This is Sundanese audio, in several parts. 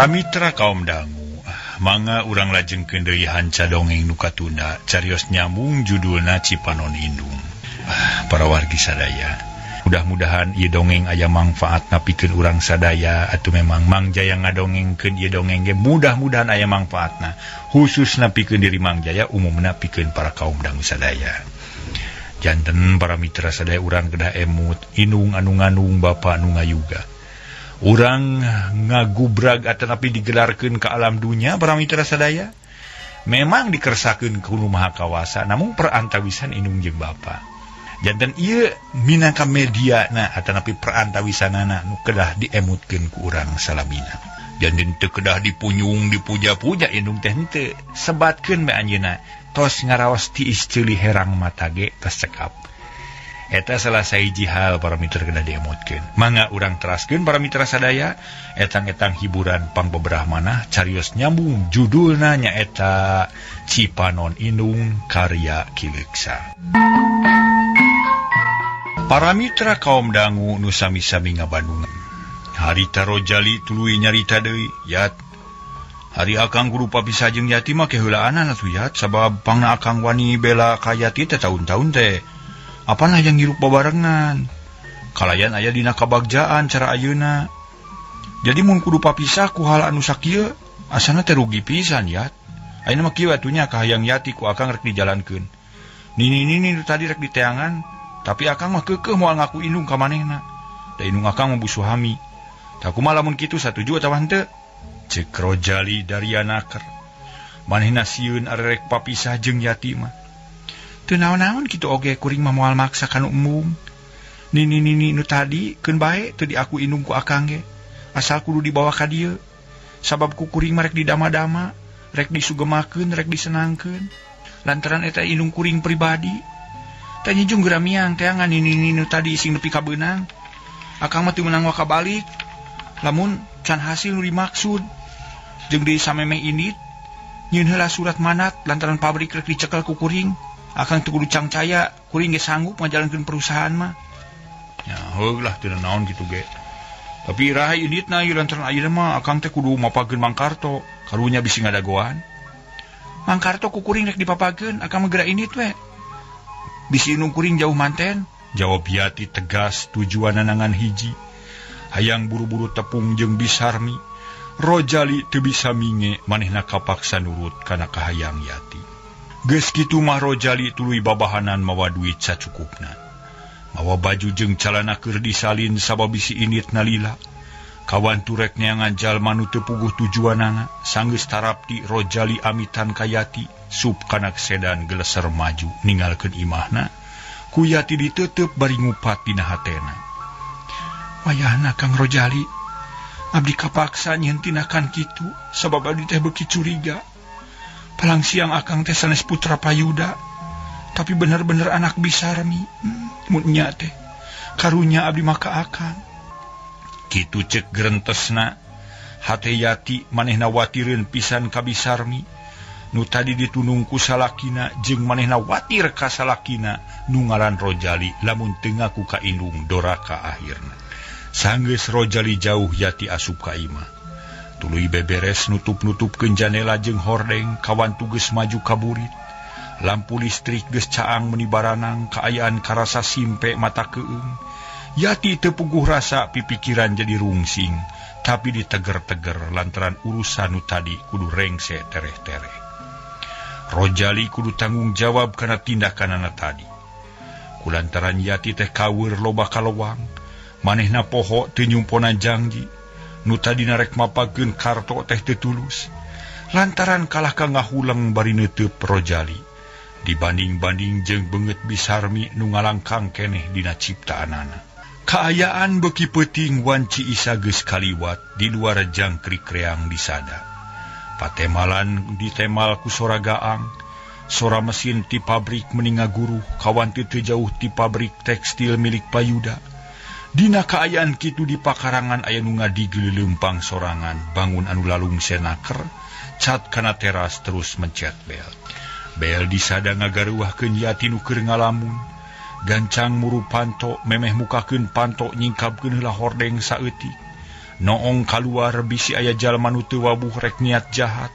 Para mitra kaum dangu, mangga urang lajengkeun deui hanca dongeng nu katunda carios nyambung judulna Cipanon Indung. Para wargi sadaya, mudah-mudahan ieu dongeng aya mangfaatna pikeun urang sadaya atuh memang Mang Jaya ngadongengkeun ieu dongeng ge mudah-mudahan aya mangfaatna khususna pikeun diri Mang Jaya umumna pikeun para kaum dangu sadaya. Janten para mitra sadaya urang kedah emut inung anu nganung bapa anu ngayuga. Urang ngagubrag atanapi digelarkeun ke alam dunia para mitra sadaya memang dikersakeun ku Nu Maha Kawasa namun perantawisan indung jeung bapa. Janten ieu minangka mediana atanapi perantawisanana nu kedah diemutkeun ku urang salamina. Janten teu kedah dipunyung dipuja-puja indung teh henteu sebatkeun bae anjeunna tos ngaraos tiis ceuli herang mata ge tos cekap. Eta salah sahiji hal para mitra kedah diemutkeun. Mangga urang teraskeun para mitra sadaya etang-etang hiburan pangbeberah manah carios nyambung judulna nyaeta Cipanon Indung karya Ki Leuksa. Para mitra kaum dangu nu sami-sami ngabandungan. Harita Rojali tuluy nyarita deui, "Yat, hari akang kudu papisah jeung Yati mah keheulaanan atuh Yat, sabab pangna akang wani bela ka Yati teh taun-taun teh. Apan hayang ngirup babarengan. Kalayan aya dina kabagjaan cara ayeuna. Jadi mun kudu papisah ku hal anu sakieu, asana teh rugi pisan Yat. Ayeuna mah kieu atuh nya kahayang Yati ku akang rek dijalankeun. Nini-nini nu tadi rek diteangan, tapi akang mah keukeuh moal ngaku indung ka manehna. Da indung akang mah busuhami. Tah kumaha lamun kitu satuju atawa henteu?" Ceuk Rojali Darianaker. Manehna sieun arerek papisah jeung Yati mah. Teu naon-naon kitu oge kuring mah moal maksa ka nu embung. Nini-nini nu tadi keun bae teu diaku indung ku akang ge. Asal kudu dibawa ka dieu. Sabab ku kuring mah rek didama-dama, rek disugemakeun, rek disenangkeun. Lantaran eta indung kuring pribadi. Teh nyijung geura miang teangan nini-nini nu tadi sing nepi ka beunang. Akang mah teu meunang waka balik. Lamun can hasil nu dimaksud. Jeung deui samemeh indit nyieun heula surat manat lantaran pabrik rek dicekel ku kuring. Akang teu kudu cangcaya, kuring ge sanggup ngajalankeun perusahaan mah. Ya heug lah teu naon kitu ge. Tapi iraha inditna ieu lantaran ayeuna mah akang teh kudu mapageun Mang Karto, karunya bisi ngadagoan. Mang Karto ku kuring rek dipapageun, akang mah geura indit we. Bisi indung kuring jauh manten, jawab Yati tegas tujuanana ngan hiji. Hayang buru-buru tepung jeung Bisarmi. Rojali teu bisa minge manehna kapaksa nurut kana kahayang Yati. Geus kitu mah Rojali tuluy babahanan mawa duit sacukupna. Mawa baju jeung calana keur disalin sabab bisi indit nalila. Kawan turek neangan jalma nu teu puguh tujuanana, sanggeus tarapti Rojali amitan ka Yati, sup kana sedan geleser maju ninggalkeun imahna. Ku Yati diteuteup bari ngupat dina hatena. Wayahna Kang Rojali, abdi kapaksa nyieun tindakan kitu sabab abdi teh beuki curiga. Palang siang akang teh sanes putra Payuda, tapi bener-bener anak Bisarmi. Mun nya teh karunya abdi mah ka akang. Kitu ceuk gerentesna. Hate Yati manehna watireun pisan ka Bisarmi. Nu tadi ditunung ku salakina jeung manehna watir ka salakina nu ngaran Rojali lamun teu ngaku ka indung doraka akhirna. Sanggeus Rojali jauh Yati asup ka imah. Tuluy beberes nutup-nutupkeun janela jeung hordeng kawan tuges maju ka burit. Lampu listrik geus caang meni baranang kaayaan karasa simpe mata keung. Yati teu puguh rasa pipikiran jadi rungsing, tapi diteger-teger lantaran urusan nu tadi kudu rengse tereh-tereh. Rojali kudu tanggung jawab kana tindakanana tadi. Kulantaran Yati teh kaweur loba kalewang, manehna poho teu nyumpona janji. Nu tadi narek mapageun Karto teh teu tulus. Lantaran kalah ka ngahuleng bari neuteub Rojali. Dibanding-banding jeung beungeut Bisarmi nu ngalangkang keneh dina ciptaanana. Kaayaan beuki peuting wanci Isa geus kaliwat di luar jangkrik reang disada. Patemalan ditemal ku sora gaang, sora mesin ti pabrik meni ngaguruh kawanti teu jauh ti pabrik tekstil milik Payuda. Dina kaayaan kitu di pakarangan aya nu ngadigli leumpang sorangan bangun anu lalung senaker cat kana teras terus mencet bel. Bel disada ngagaruahkeun Yati nu keur ngalamun. Gancang muru panto memeh mukakeun panto nyingkapkeun heula hordeng saeutik. Noong kaluar bisi aya jalma nu teu wabuh rek niat jahat.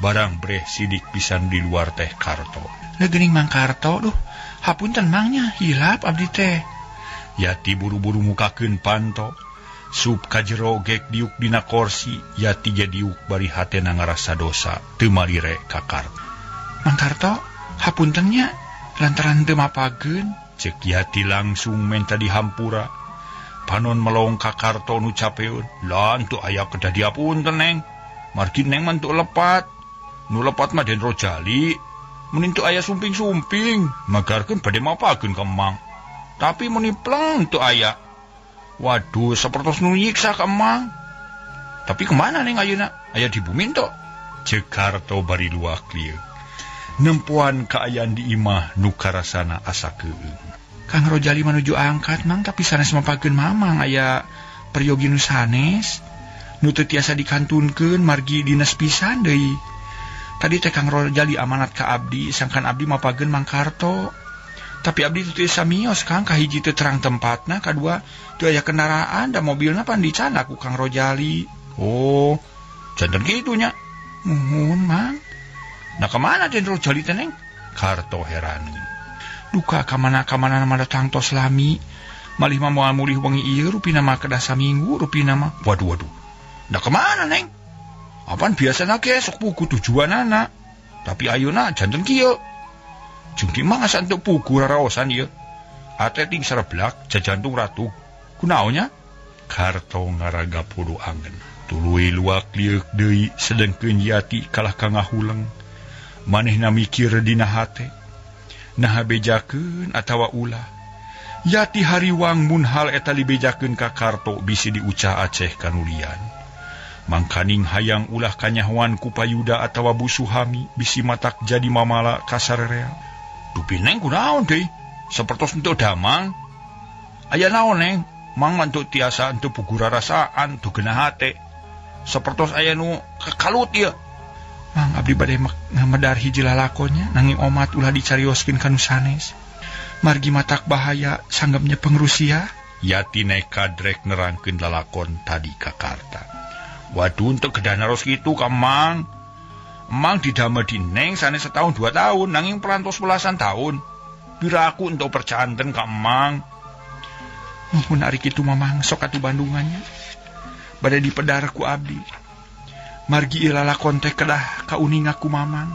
Barang breh sidik pisan di luar teh Karto. Leuh geuning Mang Karto duh, hapunten mangnya hilap abdi teh. Yati buru-buru mukakeun panto. Sup ka jero gek diuk dina korsi, Yati ge diuk bari hatena ngarasa dosa teu malire ka Karto. Mang Karto, hapunten nya lantaran teu mapageun. Cek Yati langsung menta dihampura. Panon melong ka Karto nu capeun. Lah teu aya kedah diapunten Neng. Margi Neng mah teu lepat. Nu lepat mah Den Rojali. Mun teu aya sumping-sumping, magarkeun bade mapageun ka Emang. Tapi muni pleng teu aya. Waduh, sapertos nu nyiksa ka Emang. Tapi kemana Neng ayeuna? Aya di bumi tok. Cek Karto bari luak lieu. Nempoan kaayaan di imah nu karasana asa keueung. Kang Rojali manuju angkat Mang, tapi sanes mapageun Mamang aya peryogi nu sanes. Nu teu tiasa dikantunkeun margi dinas pisan deui. Tadi teh Kang Rojali amanat ka abdi, sangkan abdi mapageun Mang Karto. Tapi abdi teu tiasa mios Kang, kahiji teu terang tempatna, kadua teu aya kendaraan da mobilna pan dicana ku Kang Rojali. Oh, janten kitu nya. Muhun Mang. Nah kemana Den Rojali teh Neng? Karto heran. Duka kamana-kamana mah datang tos lami. Malih mah moal mulih wengi ieu rupina mah kedah saminggu rupina mah. Waduh waduh. Nah kemana Neng? Apaan biasana ge sok pugu tujuanana. Tapi ayeuna janten kieu. Jeung di mah asa teu pugu raraosan ieu. Ate ting sareblak jajantung ratu. Kunaonnya? Karto ngaraga pudu angen. Tuluy luak lieuk deui sedengkeun Yati kalah ka ngahuleng. Manehna mikir dina hate. Naha bejakeun atawa ulah. Yati hariwang mun hal eta dibejakeun ka Karto bisi diucah aceh kanulian. Mangkaning hayang ulah kanyahoan ku payuda atawa Bu Suhami bisi matak jadi mamala kasarerea. Dupi Neng kunaon deui? Sapertos henteu damang. Aya naon Neng? Mang mah teu tiasa henteu pugu rarasaan teu geunah hate. Sapertos aya nu kakalut ieu. Mang abdi bade ngamedar hiji lalakonnya nanging omat ulah dicarioskeun ka nu sanes. Margi matak bahaya sanggepnya pengrusia. Yati nekad rek nerangkeun lalakon tadi ka Karta. Waduh, untuk kedah naros kitu ka Mang. Mang didamel di Neng sanes setahun 2 tahun nanging perantos belasan tahun. Piraku untuk percanten ka Mang. Nuhun ari kitu mah Mang sok atuh bandungannya. Bade dipedar ku abdi. Margi lalakon teh kedah kauninga ku Mamang.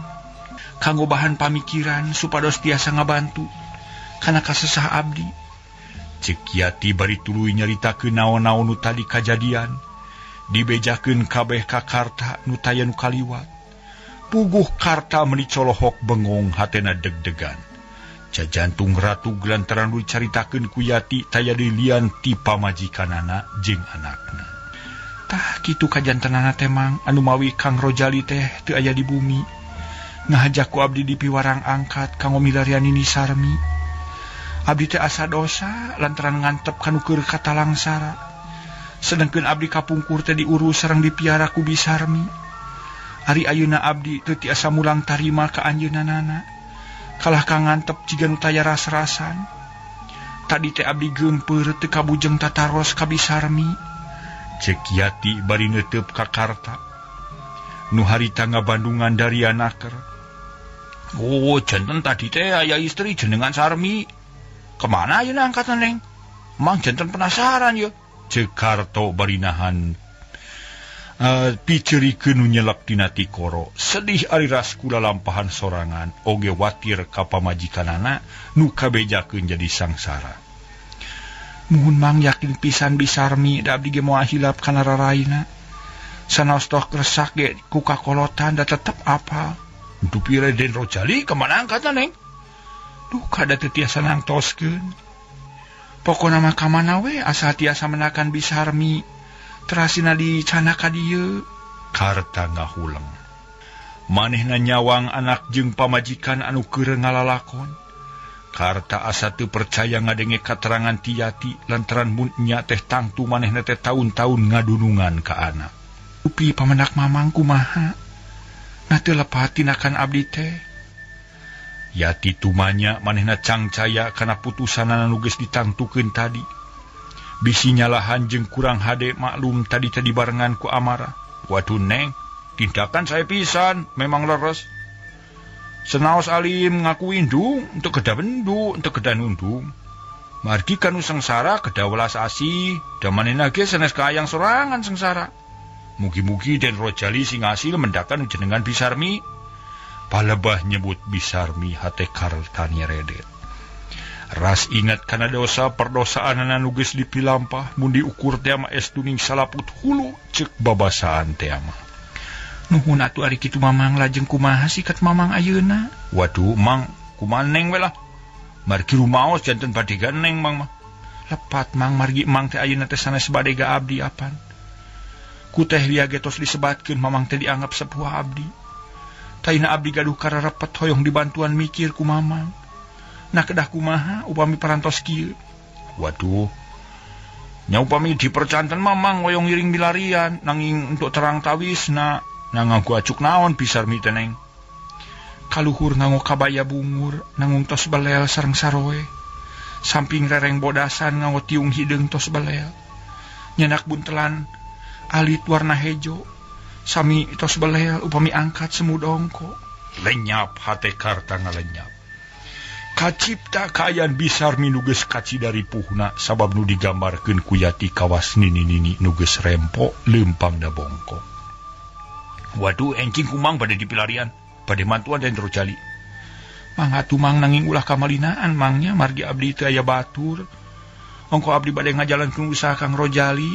Kanggo bahan pamikiran supados tiasa ngabantu kana kasesah abdi. Cek Yati bari tuluy nyaritakeun naon-naon nu tadi kajadian. Dibejakeun kabeh ka Karta nu taya nu kaliwat. Puguh Karta meuni colohok bengong hatena deg-degan. Jajantung ratu lantaran nu dicaritakeun ku Yati taya deui lian ti pamajikanana jeung anakna. Tah kitu kajantenana teh Mang, anu mawi Kang Rojali teh teu aya di bumi. Ngahajak ku abdi dipiwarang angkat kanggo milarian Nini Sarmi. Abdi teh asa dosa lantaran ngantep kanu keur katalangsara. Sedengkeun abdi kapungkur teh diurus sareng dipiara ku Bi Sarmi. Ari ayeuna abdi teu tiasa mulang tarima ka anjeunna. Kalah ka ngantep jiga nu taya ras-rasan. Tadi teh abdi geumpeur teu kabujeng tataros ka Bi Sarmi. Cek Yati bari neuteup ka Karta. Nu harita ngabandungan dari anaker. Oh, janten tadi teh aya istri jenengan Sarmi. Kemana ayeuna angkatan Neng? Mang janten penasaran ye. Cek Karto bari nahan picerikeun nu nyelek dina tikoro. Sedih ari ras kula lampahan sorangan oge watir ka pamajikanana nu kabejakeun jadi sangsara. Muhun Mang yakin pisan Bi Sarmi da abdi ge moal hilap kana raraina. Sanaos tok resak ge ku kakolotan da tetep apal. Dupi Den Rojali kemana angkatan Neng? Duh kada teu tiasa nangtoskeun. Pokona mah ka mana we asa tiasa menakan Bi Sarmi. Terasina dicana ka dieu. Karta ngahuleng. Manehna nyawang anak jeung pamajikan anu keur ngalalakon. Karta asa teu percaya ngadenge katerangan ti Yati lantaran mun nya teh tangtu manehna teh taun-taun ngadunungan ka anak. Upi pamenak Mamang kumaha? Nah teu lepat tinakan abdi teh. Yati tumanya manehna cangcaya kana putusanana nu geus ditangtukeun tadi. Bisi nyalahan jeung kurang hade maklum tadi-tadi barengan ku amarah. Waduh neng, tindakan saya pisan memang leres. Senaos alim ngaku indung untuk kedah bendu, untuk kedah nundung. Margi kanu sengsara kedah welas asih, damanena ge sanes kayang sorangan sengsara. Mugi-mugi Den Rojali sing hasil mendakan jenengan Bisarmi. Palebah nyebut Bisarmi hate Karta nyeredet. Ras ingat kana dosa perdosaanana nu geus dipilampah mun diukur teh mah es tuning salaput hulu ceuk babasaan teh mah. Nuhun atuh ari kitu Mamang lajeng kumaha sikat Mamang ayeuna? Waduh Mang, kumaha neng we lah. Margi rumaos janten badega neng Mang mah. Lepat Mang margi Mang teh ayeuna teh sanes badega abdi apan. Ku teh lia ge tos disebatkeun Mamang teh dianggap sepuh abdi. Taina abdi gaduh kararepet hoyong dibantuan mikir ku Mamang. Nah kedah kumaha upami parantos kieu. Waduh. Nya upami dipercanten Mamang hoyong ngiring milarian nanging untuk terang tawisna. Nah nganggo acuk naon Bisarmi teh neng. Kaluhur nganggo kabaya bungur nanggung tos belel sareng saroe. Samping rereng bodasan nganggo tiung hideung tos belel. Nyenak buntelan alit warna hejo. Sami tos belel upami angkat semu dongko. Lenyap hate Karta ngalenyap. Kacipta kaayaan Bisarmi nu geus kaci dari puhna sabab nu digambarkeun ku Yati kawas nini-nini nu geus rempo leumpang da bongko. Waduh enjing kumang bade dipilarian, bade mantuan Den Rojali. Mangga tumang nanging ulah kamalinaan mangnya margi abdi teu aya batur. Ongko abdi bade ngajalankeun usaha Kang Rojali.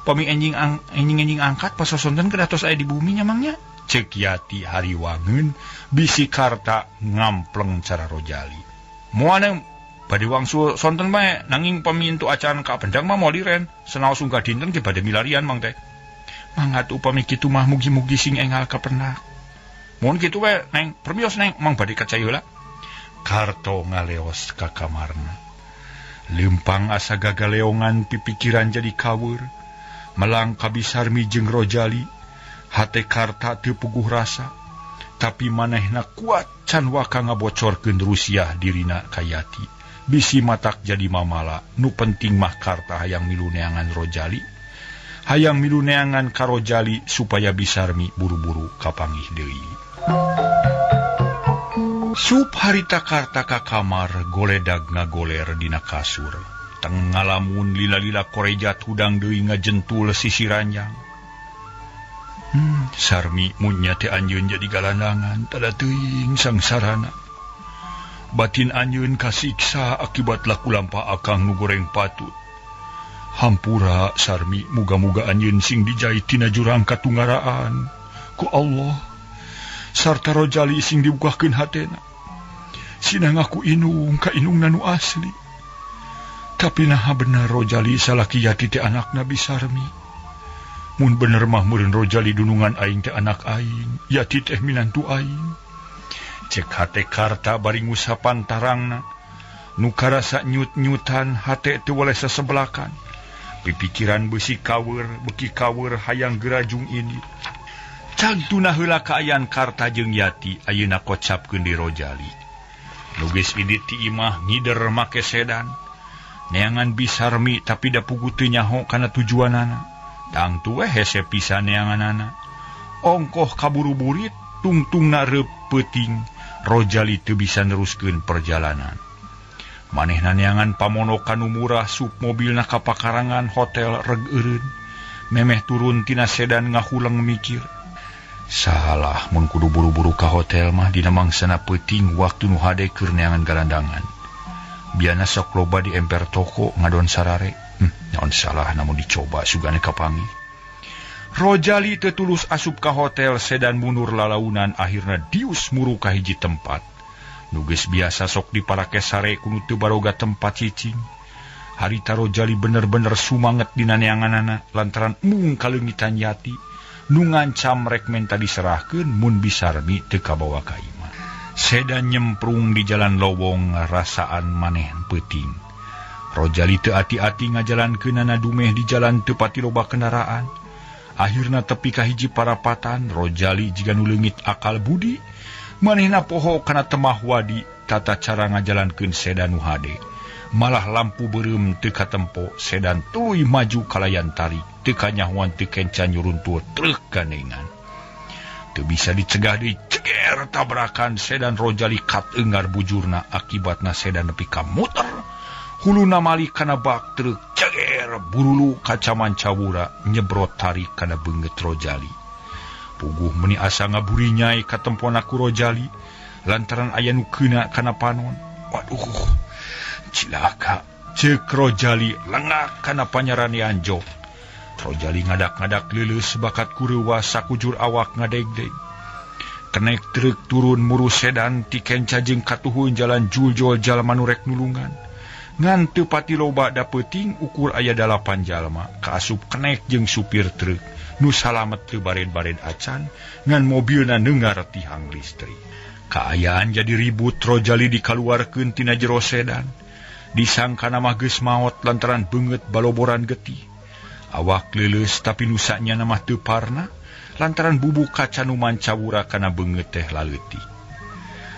Pami enjing-enjing angkat pasosonten kedah tos aya di bumi nya mangnya. Cek Yati hariwangeun bisi Karta ngampleng cara Rojali. Moal neng bade wangsul sonten bae nanging pamintu acan ka bendang mah moal liren senaos unggal dinten ge bade milarian mang teh. Mangga atuh upami kitu mah mugi-mugi sing engal kapenak. Mun kitu we neng, permios neng mang bade ka cai heula. Karto ngaleos ka kamarna. Leumpang asa gagaleongan pipikiran jadi kaweur. Melang ka Bisarmi jeung Rojali. Hate Karta teu puguh rasa, tapi manehna kuat can waka ngabocorkeun rusiah dirina ka Yati. Bisi matak jadi mamala, nu penting mah Karta hayang milu neangan Rojali. Hayang milu neangan ka Rojali supaya Bisarmi buru-buru kapanggih deui. Sup harita Karta ka kamar goledag ngagoler dina kasur. Teng ngalamun lila-lila korejat hudang deui ngajentul sisi ranjang. Sarmi munya teh anjeun jadi galandangan tada teuing sangsarana. Batin anjeun kasiksa akibat laku lampah akang nu goreng patut. Hampura Sarmi muga-muga anjeun sing dijait tina jurang katunggaraan ku Allah. Sarta Rojali sing dibukakeun hatena. Sina ngaku inung ka inungna nu asli. Tapi naha bener Rojali salaki Yati teh anakna Bisarmi. Mun bener mah meureun Rojali dunungan aing teh anak aing, Yati teh minantu aing. Cek hate Karta bari ngusapan tarangna. Nu karasa nyut-nyutan hate teu weleh sasebelakan. Pipikiran beusi kaweur, beuki kaweur hayang gerajung ini. Cagtuna heula kaayaan Karta jeung Yati ayeuna kocapkeun di Rojali. Nu geus indit ti imah ngider make sedan. Neangan Bisarmi tapi da puguh teu nyaho kana tujuanana. Tangtu we hese pisan neanganana. Ongkoh kaburu-burit tungtungna reup peuting. Rojali teu bisa neruskeun perjalanan. Manehna neangan pamonokan nu murah sup mobilna ka pakarangan hotel reg eureun. Memeh turun tina sedan ngahuleng mikir. Salah mun kudu buru-buru ka hotel mah dina mangsana peuting waktu nu hade keur neangan galandangan. Biana sok loba di emper toko ngadon sarare. Naon salah namun dicoba sugane kapanggih. Rojali teu tulus asup ka hotel sedan mundur lalaunan akhirna dius muru ka hiji tempat. Nu geus biasa sok diparake sare ku nu teu baroga tempat cicing. Harita Rojali bener-bener sumanget dina neanganana lantaran mung kaleungitan Yati nu ngancam rek menta diserahkeun mun Bisarmi teu kabawa ka imah. Sedan nyemprung di jalan lowong rasaan maneh peuting. Rojali teu ati-ati ngajalankeunana dumeh di jalan teu pati loba kendaraan. Akhirna tepi ka hiji parapatan Rojali jiga nu leungit akal budi manehna poho kana temah wadi tata cara ngajalankeun sedan nu hade. Malah lampu beureum teu katempo sedan tuluy maju kalayan tarik teu kanyahoan teu kenca nyuruntur truk gandengan. Teu bisa dicegah deui ceger tabrakan sedan Rojali kat engar bujurna akibatna sedan nepi ka muter huluna malik kana bak truk ceger burulu kaca mancawura nyebrot tarik kana beungeut Rojali. Puguh meuni asa ngaburinyai katempona ku Rojali lantaran aya nu keuna kana panon. Waduh, cilaka ceuk Rojali lengak kana panyaranean jok. Rojali ngadak-ngadak leuleus bakat kureuwas sakujur awak ngadegdeg. Kenek truk turun murus sedan ti kenca jeung katuhun jalan juljol jalma nu rek nulungan. Ngan teu pati loba da peuting ukur aya 8 jalma kaasup kenek jeung supir truk nu salamet teu baren-baren acan ngan mobilna neungar tihang listrik. Kaayaan jadi ribut Rojali dikaluarkeun tina jero sedan. Disangkana mah geus maot lantaran beungeut baloboran getih. Awak leuleus tapi nusanya mah teu parna lantaran bubuk kaca nu mancawura kana beungeut teh laleutik.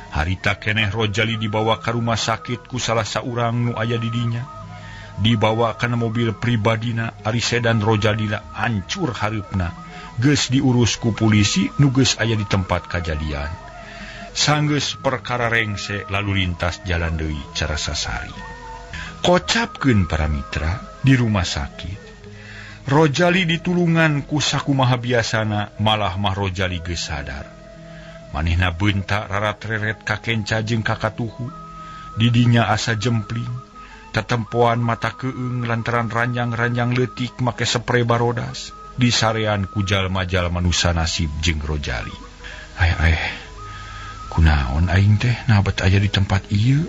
Harita keneh Rojali dibawa ka rumah sakit ku salah saurang nu aya di dinya. Dibawa kana mobil pribadina ari sedan Rojalina hancur hareupna. Geus diurus ku polisi nu geus aya di tempat kajadian. Sanggeus perkara rengse lalu lintas jalan deui cara sasari. Kocapkeun para mitra di rumah sakit. Rojali ditulungan ku sakumaha biasana malah mah Rojali geus sadar. Manehna beunta rarat-reret ka kenca jeung ka katuhu. Didinya asa jempling, tetempoan mata keung lantaran ranjang-ranjang leutik make spray barodas. Disarean ku jalma-jalma nu sanasib jeung Rojali. Ay kunaon aing teh nabat aya di tempat ieu?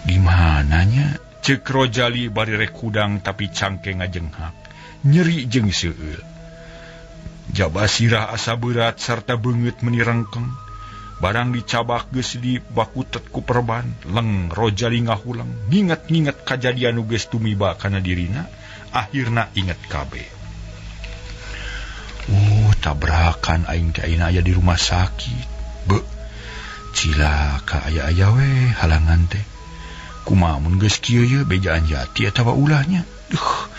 Di mananya? Ceuk Rojali bari rek hudang tapi cangke ngajenghak, nyeri jeung seueul. Jaba sirah asa berat sarta beungeut meuni rengkeng. Barang dicabak geus dibakutet ku perban, leng Rojali ngahulang, nginget-nginget kajadian nu geus tumiba kana dirina, akhirna inget kabeh. Tabrakan aing teh ayeuna aya di rumah sakit. Be, cilaka aya-aya we halangan teh. Kumaha mun geus kieu ye bejaan jati atawa ulahnya? Duh,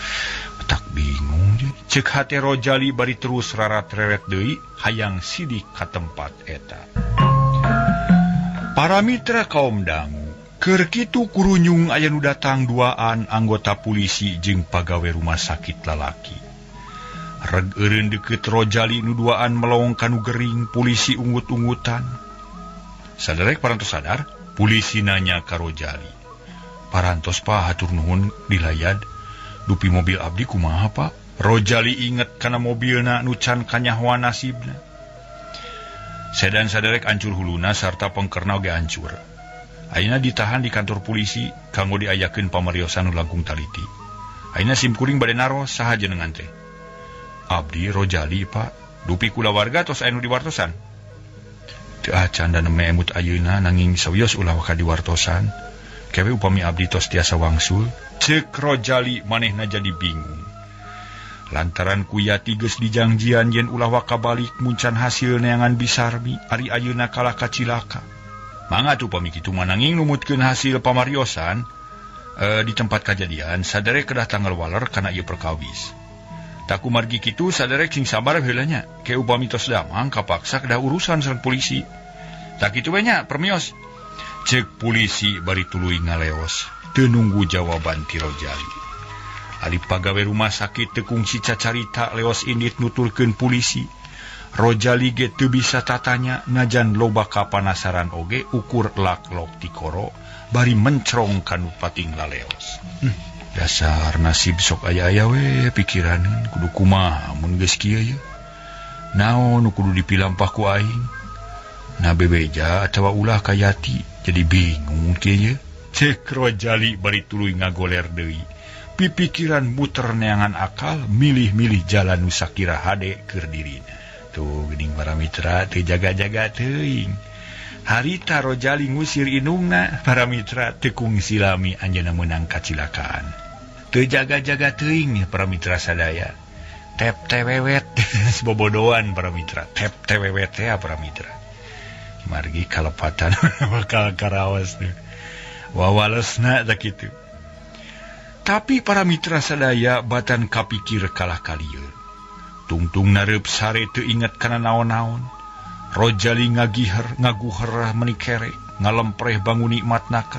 tak bingung je. Ceuk hate Rojali bari terus rarat-reret deui hayang sidik ka tempat eta. Para mitra kaum dangu, keur kitu kurunyung aya nu datang duaan anggota polisi jeung pagawe rumah sakit lalaki. Reg eureun deukeut Rojali nu duaan melong kanu gering polisi ungut-ungutan. Saderek parantos sadar, polisi nanya ka Rojali. Parantos pa hatur nuhun dilayad. Dupi mobil abdi kumaha pak? Rojali inget kana mobilna nu can kanyahoan nasibna. Sedan saderek ancur huluna sarta pengkerna oge ancur. Ayeuna ditahan di kantor polisi kanggo diayakeun pamariosan nu langkung taliti. Ayeuna simkuring bade naros saha jenengan teh? Abdi Rojali pak. Dupi kulawarga tos aya nu diwartosan? Teu acan da neme emut ayeuna nanging sawios ulah waka diwartosan. Kewe upami abdi tos tiasa wangsul. Ceuk Rojali manehna jadi bingung. Lantaran ku Yati geus dijangjian yen ulah waka balik muncan hasil neangan bisarmi ari ayeuna kalah kacilaka. Mangga tuh upami kitu mah nanging numutkeun hasil pamariosan di tempat kajadian saderek kedah tanggal waler kana ieu perkawis. Tak kumargi kitu saderek sing sabar heula nya. Ke upami tos damang kapaksa kedah urusan sareng polisi. Tak kitu we nya permios. Ceuk polisi bari tuluy ngaleos. Teu nunggu jawaban ti Rojali. Ari pagawe rumah sakit teu kungsi cacarita leos indit nuturkeun polisi. Rojali ge teu bisa tatanya najan loba kapanasaran oge ukur lak-lok tikoro bari mencrong kanu pating laleos. Dasar nasib sok aya-aya we pikiran kudu kumaha mun geus kieu ye. Naon nu kudu dipilampah ku aing? Na bebeja atawa ulah ka Yati jadi bingung kieu ye. Ceuk Rojali bari tuluy ngagoler deui. Pipikiran muter neangan akal milih-milih jalan nu sakira hade keur dirina. Tuh geuning para mitra teu jaga-jaga teuing. Harita Rojali ngusir indungna para mitra teu kungsi lami anjeunna meunang kacilakaan. Teu jaga-jaga teuing para mitra sadaya. Tep tewewet bobodoan para mitra. Tep tewewet teh para mitra. Margi kalepatan bakal karaos tuh. Wawalesna tah kitu. Tapi para mitra sadaya batan kapikir kalah kalieu. Tungtung nareup sare teu inget kana naon-naon. Rojali ngagiher ngaguher meuni kerek, ngalempreh bangun nikmat naker.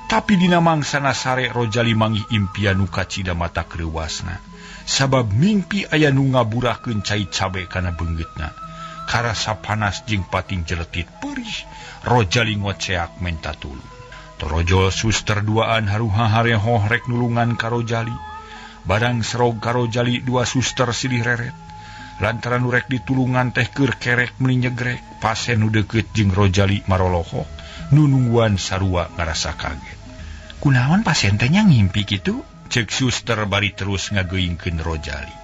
Tapi dina mangsana sare Rojali manggih impian nu kacida mata kreuwasna. Sabab mimpi aya nu ngaburahkeun cai cabe kana beungeutna. Karasa panas jeung pating jeletit perih, Rojali ngoceak menta tulung. Torojol suster duaan haruha harehoh rek nulungan ka Rojali. Barang serog ka Rojali dua suster silih reret. Lantaran nu rek ditulungan teh keur kerek meuni nyegrek, pasien nu deukeut jeung Rojali marolohok, nu nungguan sarua ngarasa kaget. Kunaon pasien teh nya ngimpi kitu? Ceuk suster bari terus ngageuingkeun Rojali.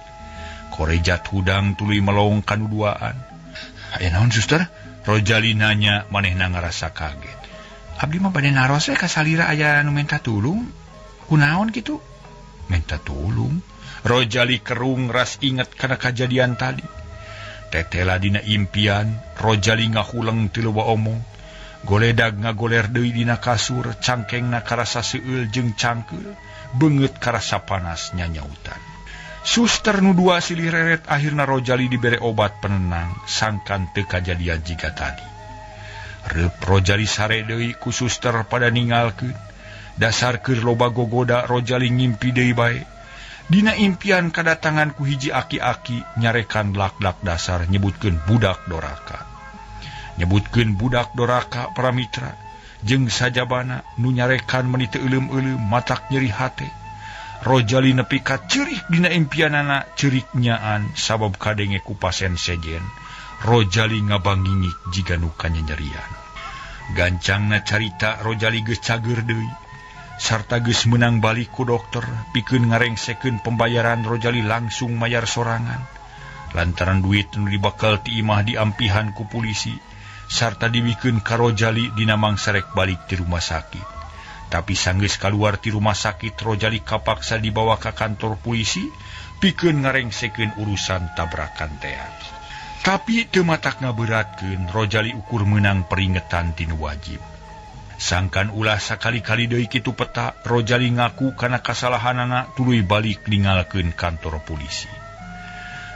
Korejat hudang tuluy melong ka nu duaan. Aya naon suster? Rojali nanya manehna ngarasa kaget. Abdi mah bade naros we ka salira aya nu menta tulung. Kunaon kitu? Menta tulung. Rojali kerung ras inget kana kajadian tadi. Tetela dina impian, Rojali ngahuleng teu loba omong. Goledag ngagoler deui dina kasur, cangkengna karasa seueul jeung cangkeul, beungeut karasa panas nyanyautan. Suster nu dua silih reret akhirna Rojali dibere obat penenang, sangkan teu kajadian jiga tadi. Reup Rojali sare deui ku suster pada ningalkeun. Dasar keur loba gogoda Rojali ngimpi deui bae. Dina impian kadatangan ku hiji aki-aki nyarekan lak-lak dasar nyebutkeun budak doraka. Nyebutkeun budak doraka para mitra jeung sajabana nu nyarekan meuni teu euleum-euleum matak nyeri hate. Rojali nepi ka ceurik dina impianana ceurik nyaan sabab kadenge ku pasien sejen. Rojali ngabangingik jiga nu kanyanyerian. Gancangna carita Rojali geus cager deui. Sarta geus meunang balik ku dokter pikeun ngarengsekeun pembayaran Rojali langsung mayar sorangan. Lantaran duit nu dibakal ti imah diampihan ku polisi sarta dibikeun ka Rojali dina mangsa rek balik ti rumah sakit. Tapi sanggeus kaluar ti rumah sakit Rojali kapaksa dibawa ka kantor polisi pikeun ngarengsekeun urusan tabrakan tea. Tapi teu matak ngaberatkeun Rojali ukur meunang peringetan ti nu wajib. Sangkan ulah sakali-kali deui kitu peta, Rojali ngaku kana kasalahanana tuluy balik ningalkeun kantor polisi.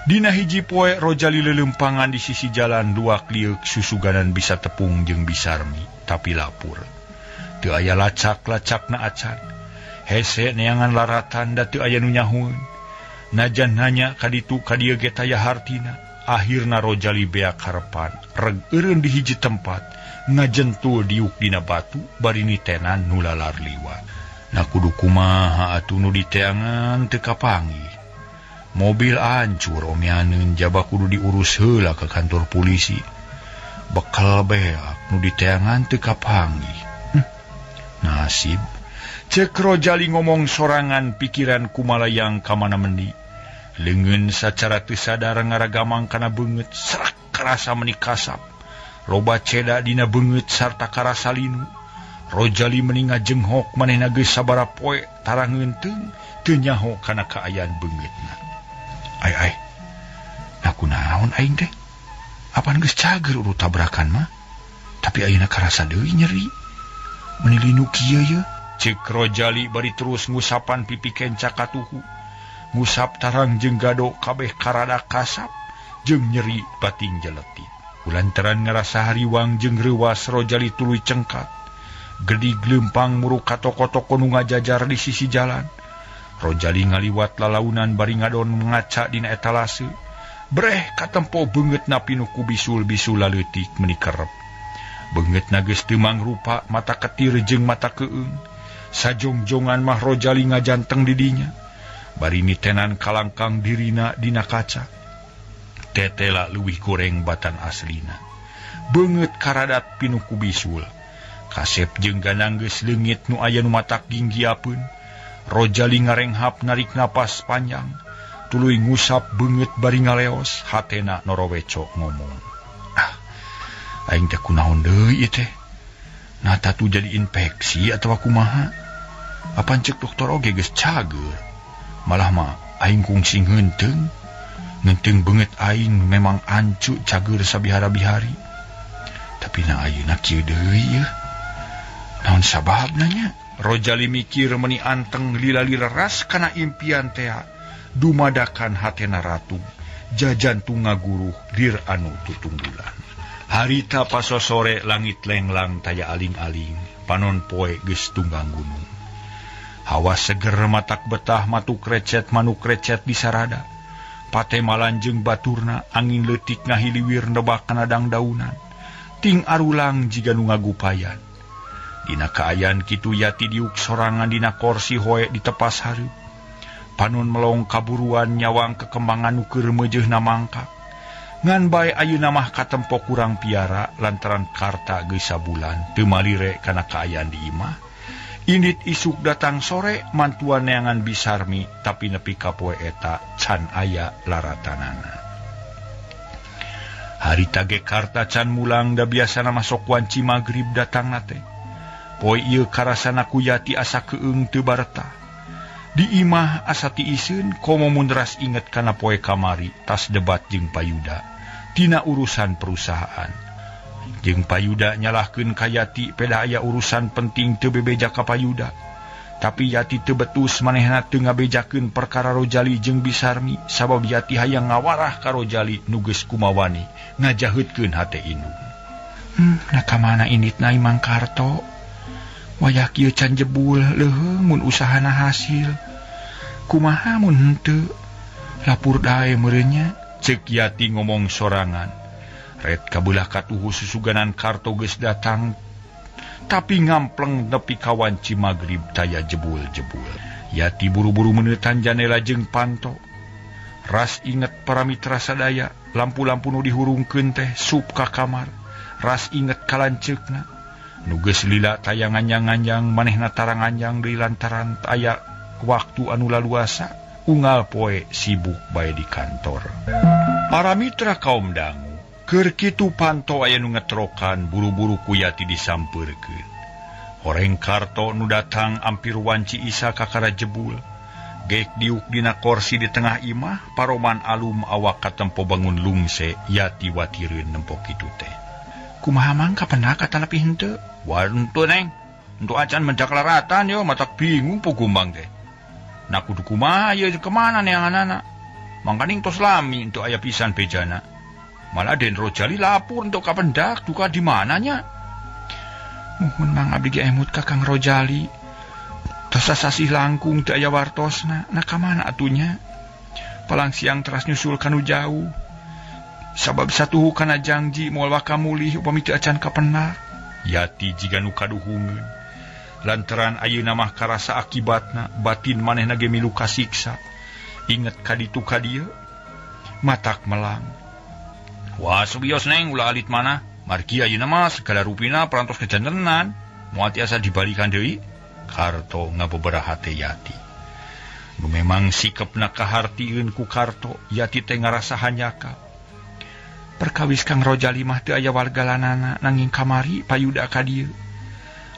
Dina hiji poe Rojali leuleumpangan di sisi jalan luak lieuk susuganan bisa tepung jeung bisarmi, tapi lapur. Teu aya lacak-lacakna acan. Hese neangan laratan da teu aya nu nyahueun. Najan nanya ka ditu ka dieu ge taya hartina. Akhirna Rojali beak harepan, reg eureun di hiji tempat, ngajentul diuk dina batu bari nitenan nu lalar liwat. Na kudu kumaha atuh nu diteangan teu kapanggih. Mobil ancur omeaneun jaba kudu diurus heula ka kantor polisi. Bekal beak nu diteangan teu kapanggih. Nasib. Cek Rojali ngomong sorangan pikiran kumalayang ka mana mendi. Leungeun sacara teu sadar ngaragamang kana beungeut serak karasa meuni kasap. Loba ceda dina beungeut sarta karasa linu. Rojali meuni ngajenghok manehna geus sabaraha poe tara ngeunteung teu nyaho kana kaayaan beungeutna. Ai ai. Nah kunaon aing teh? Apan geus cager urut tabrakan mah? Tapi ayeuna karasa deui nyeri. Meuni linu kieu ye? Cek Rojali bari terus ngusapan pipi kenca katuhu. Ngusap tarang jeung gado kabeh karada kasap jeung nyeri bating jeletit. Ulantaran ngarasa hariwang jeung reuwas Rojali tuluy cengkat. Gedig leumpang muruk ka toko-toko nu ngajajar di sisi jalan. Rojali ngaliwat lalaunan bari ngadon ngaca dina etalase. Breh katempo beungeutna pinuh ku bisul-bisul laleutik meuni kerep. Beungeutna geus teu mangrupa mata ketir jeung mata keung. Sajongjongan mah Rojali ngajanteng di dinya. Bari nitenan kalangkang dirina dina kaca. Tetela leuwih goreng batan aslina. Beungeut karadat pinuh ku bisul. Kasep jeung ganang geus leungit nu aya nu matak ginggiapeun. Rojali ngarenghap narik napas panjang. Tuluy ngusap beungeut bari ngaleos, hatena noroweco ngomong. Ah, aing teh kunaon deui ieu teh? Nah tatu jadi infeksi atawa kumaha? Apan ceuk dokter oge geus cager. Malah mah aing kungsi ngeunteung. Ngeunteung beungeut aing memang ancu cager sabihara-bihari. Tapi na ayeuna kieu deui yeuh. Naon sababna nya? Rojali mikir meni anteng lila-lila ras kana impian tea dumadakan hatena ratu jajantung ngaguruh lir anu tutunggulan. Harita pasosore langit lenglang taya aling-aling panon poe geus tunggang gunung. Hawa seger matak betah matuk recet manuk recet di sarada. Pate malanjeung baturna angin leutik ngahiliwir nebak kana dangdaunan. Ting arulang jiga nu ngagupayan. Dina kaayaan kitu Yati diuk sorangan dina korsi hoe di tepas hareup. Panon melong kaburuan nyawang kekembangan nu keur meujeuhna mangkak. Ngan bae ayeuna mah katempo kurang piara lantaran Karta geus sabulan teu malire kana kaayaan di imah. Indit isuk datang sore mantuan neangan Bisarmi tapi nepi ka poe eta can aya laratanana. Harita ge Karta can mulang da biasana masok wanci magrib datangna teh. Poe ieu karasana ku Yati asa keung teu bareta. Di imah asa tiiseun komo mun ras inget kana poe kamari tas debat jeung Payuda tina urusan perusahaan. Jeung Payuda nyalahkeun ka Yati peda aya urusan penting teu bebeja ka Payuda. Tapi Yati teu betus manehna teu ngabejakeun perkara Rojali jeung Bisarmi sabab Yati hayang ngawarah ka Rojali nu geus kumawani ngajaheutkeun hate indung. Nah ka mana inditna Imang Karto? Wayah kieu can jebul leuheung mun usahana hasil. Kumaha mun henteu? Lapur dae meureun nya, ceuk Yati ngomong sorangan. Ret kabelah katuhu susuganan Karto geus datang tapi ngampleng nepi ka wanci magrib taya jebul-jebul. Yati buru-buru meneutan janela jeung panto. Ras inget para mitra sadaya, lampu-lampu nu dihurungkeun teh sup ka kamar. Ras inget kalanceukna. Nu geus lila taya nganjang-nganjang manehna taranganjang deui lantaran aya waktu anu laluasa unggal poe sibuk bae di kantor. Para mitra kaum dangu keur kitu panto aya nu ngetrokan buru-buru ku Yati disampeurkeun. Horeng Karto nu datang ampir wanci isa kakara jebul. Geek diuk dina korsi di tengah imah paroman alum awak katempo bangun lungse Yati watireun nempo kitu teh. Kumaha mang kapendak atanapi henteu? Wah henteu neng, henteu acan menjaklaratan yo matak bingung po gumbang teh. Nah kudu kumaha ieu kemana neanganana? Mangkaning tos lami henteu aya pisan bejana. Malah Den Rojali lapor untuk kapendak duka di mananya. Muhun mang abdi ge emut ka Kang Rojali. Tos sasih langkung teu aya wartosna, nah ka mana atunya? Palang siang teras nyusul kanu jauh. Sabab satuhu kana jangji moal waka mulih upami teu acan kapendak. Yati jiga nu kaduhungeun. Lantaran ayeuna mah karasa akibatna batin manehna ge milu kasiksa. Inget ka ditu ka dieu matak melang. Wah subios neng ulah alit mana. Margi ayeuna mah segala rupina perantos kejantenan. Moal tiasa dibalikan deui. Karto ngabeberaha teh Yati. Nu memang sikepna kahartieun ku Karto, Yati teh ngarasa hanyaka. Perkawis Kang Rojali mah teu aya wargalanana nanging kamari Payuda ka dieu.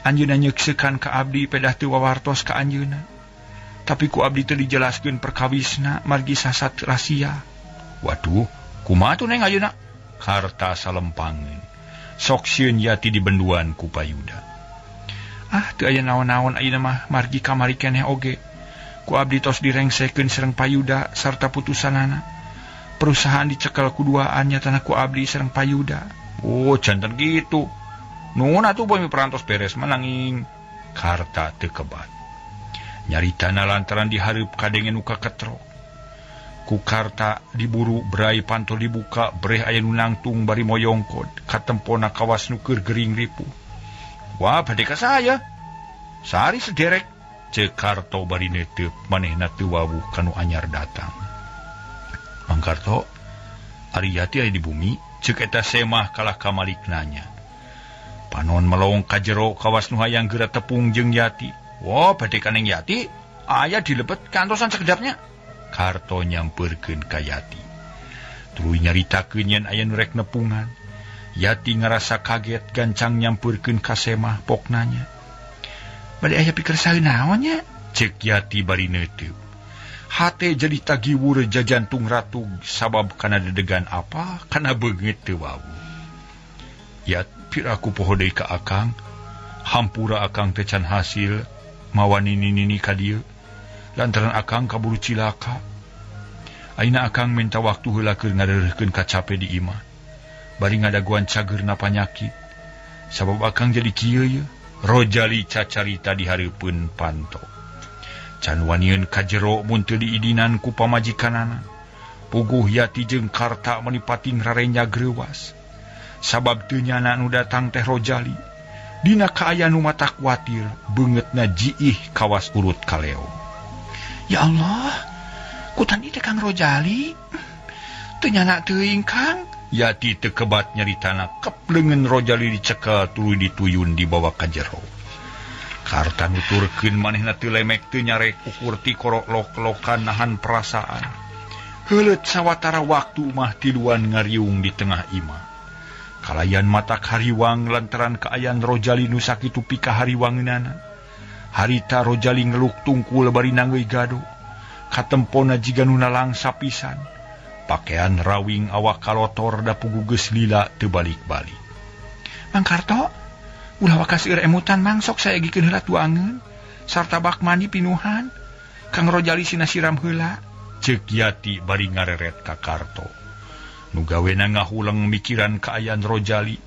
Anjeunna nyeuksekan ka abdi pedah teu wawartos ka anjeunna. Tapi ku abdi teu dijelaskeun perkawisna margi sasat rahasia. Waduh, kumaha tuh neng ayeuna? Karta salempangeun. Sok sieun Yati dibenduan ku Payuda. Ah, teu aya naon-naon ayeuna mah margi kamari keneh oge. Ku abdi tos direngsekeun sareng Payuda sarta putusanana. Perusahaan dicekel kuduaan nyatana ku abdi sareng Payuda. Oh, jantan gitu. Nuhun atuh boy perantos beres menanging. Karta teu kebat. Nyaritana lantaran dihareup kadenge nu kaketrok. Ku Karta diburu berai panto dibuka breh aya nu nangtung bari moyongkod katempona kawas nu keur gering ripuh. Wah, bade ka saya. Sari sederek ceuk Karto bari neteup manehna teu wawuh kanu anyar datang. Mang Karto, ari Yati aya di bumi, ceuk eta semah kalah kamalik nanya. Panon melong ka jero kawas nu hayang geura tepung jeung Yati. Wah, bade ka Neng Yati aya di lebet kantosan sakedapnya. Karto nyampeurkeun ka Yati. Tuluy nyaritakeun yen aya nu rek nepungan. Yati ngarasa kaget gancang nyampeurkeun ka semah pok nanya. Bade aya pikersaeun naon nya? Ceuk Yati bari neuteup. Hate jadi tagiwur jajantung ratug sabab kana dedegan apa kana beungeut teu wawuh. Yat piraku poho deui ka akang. Hampura akang teh can hasil mawa nini-nini ka dieu lantaran akang kaburu cilaka. Ayeuna akang minta waktu heula keur ngareureuhkeun kacape di imah. Bari ngadaguan cageurna panyakit. Sabab akang jadi kieu ye. Rojali cacarita di hareupeun panto. Can wanieun ka jero mun teu diidinan ku pamajikanana. Puguh Yati jeung Karta meuni pating rarenya greuwas. Sabab teu nyana nu datang teh Rojali. Dina kaayaan nu mata kuatir, beungeutna jiih kawas urut kaleo. Ya Allah, kutan ieu teh Kang Rojali. Teu nyana teuing Kang. Yati teu kebat nyaritana kepleungeun Rojali dicekel tuluy dituyun dibawa ka jero. Karta nuturkeun manehna teu lemek teu nyarek ukur ti korok-lok-lokan nahan perasaan. Heuleut sawatara waktu mah tiluan ngariung di tengah imah. Kalayan mata hariwang lantaran kaayaan Rojali nu sakitu pikahariwangeunana. Harita Rojali ngeluk tungkul bari nanggeuy gado. Katempona jiga nu nalangsa pisan. Pakaian rawing awak kalotor da puguh geus lila teu balik-balik. Mang Karto, ulah waka seueur emutan Mang, sok saegikeun heula tuangeun sarta bak mandi pinuhan. Kang Rojali sina siram heula. Ceuk Yati bari ngareret ka Karto. Nu gawena ngahuleng mikiran kaayaan Rojali.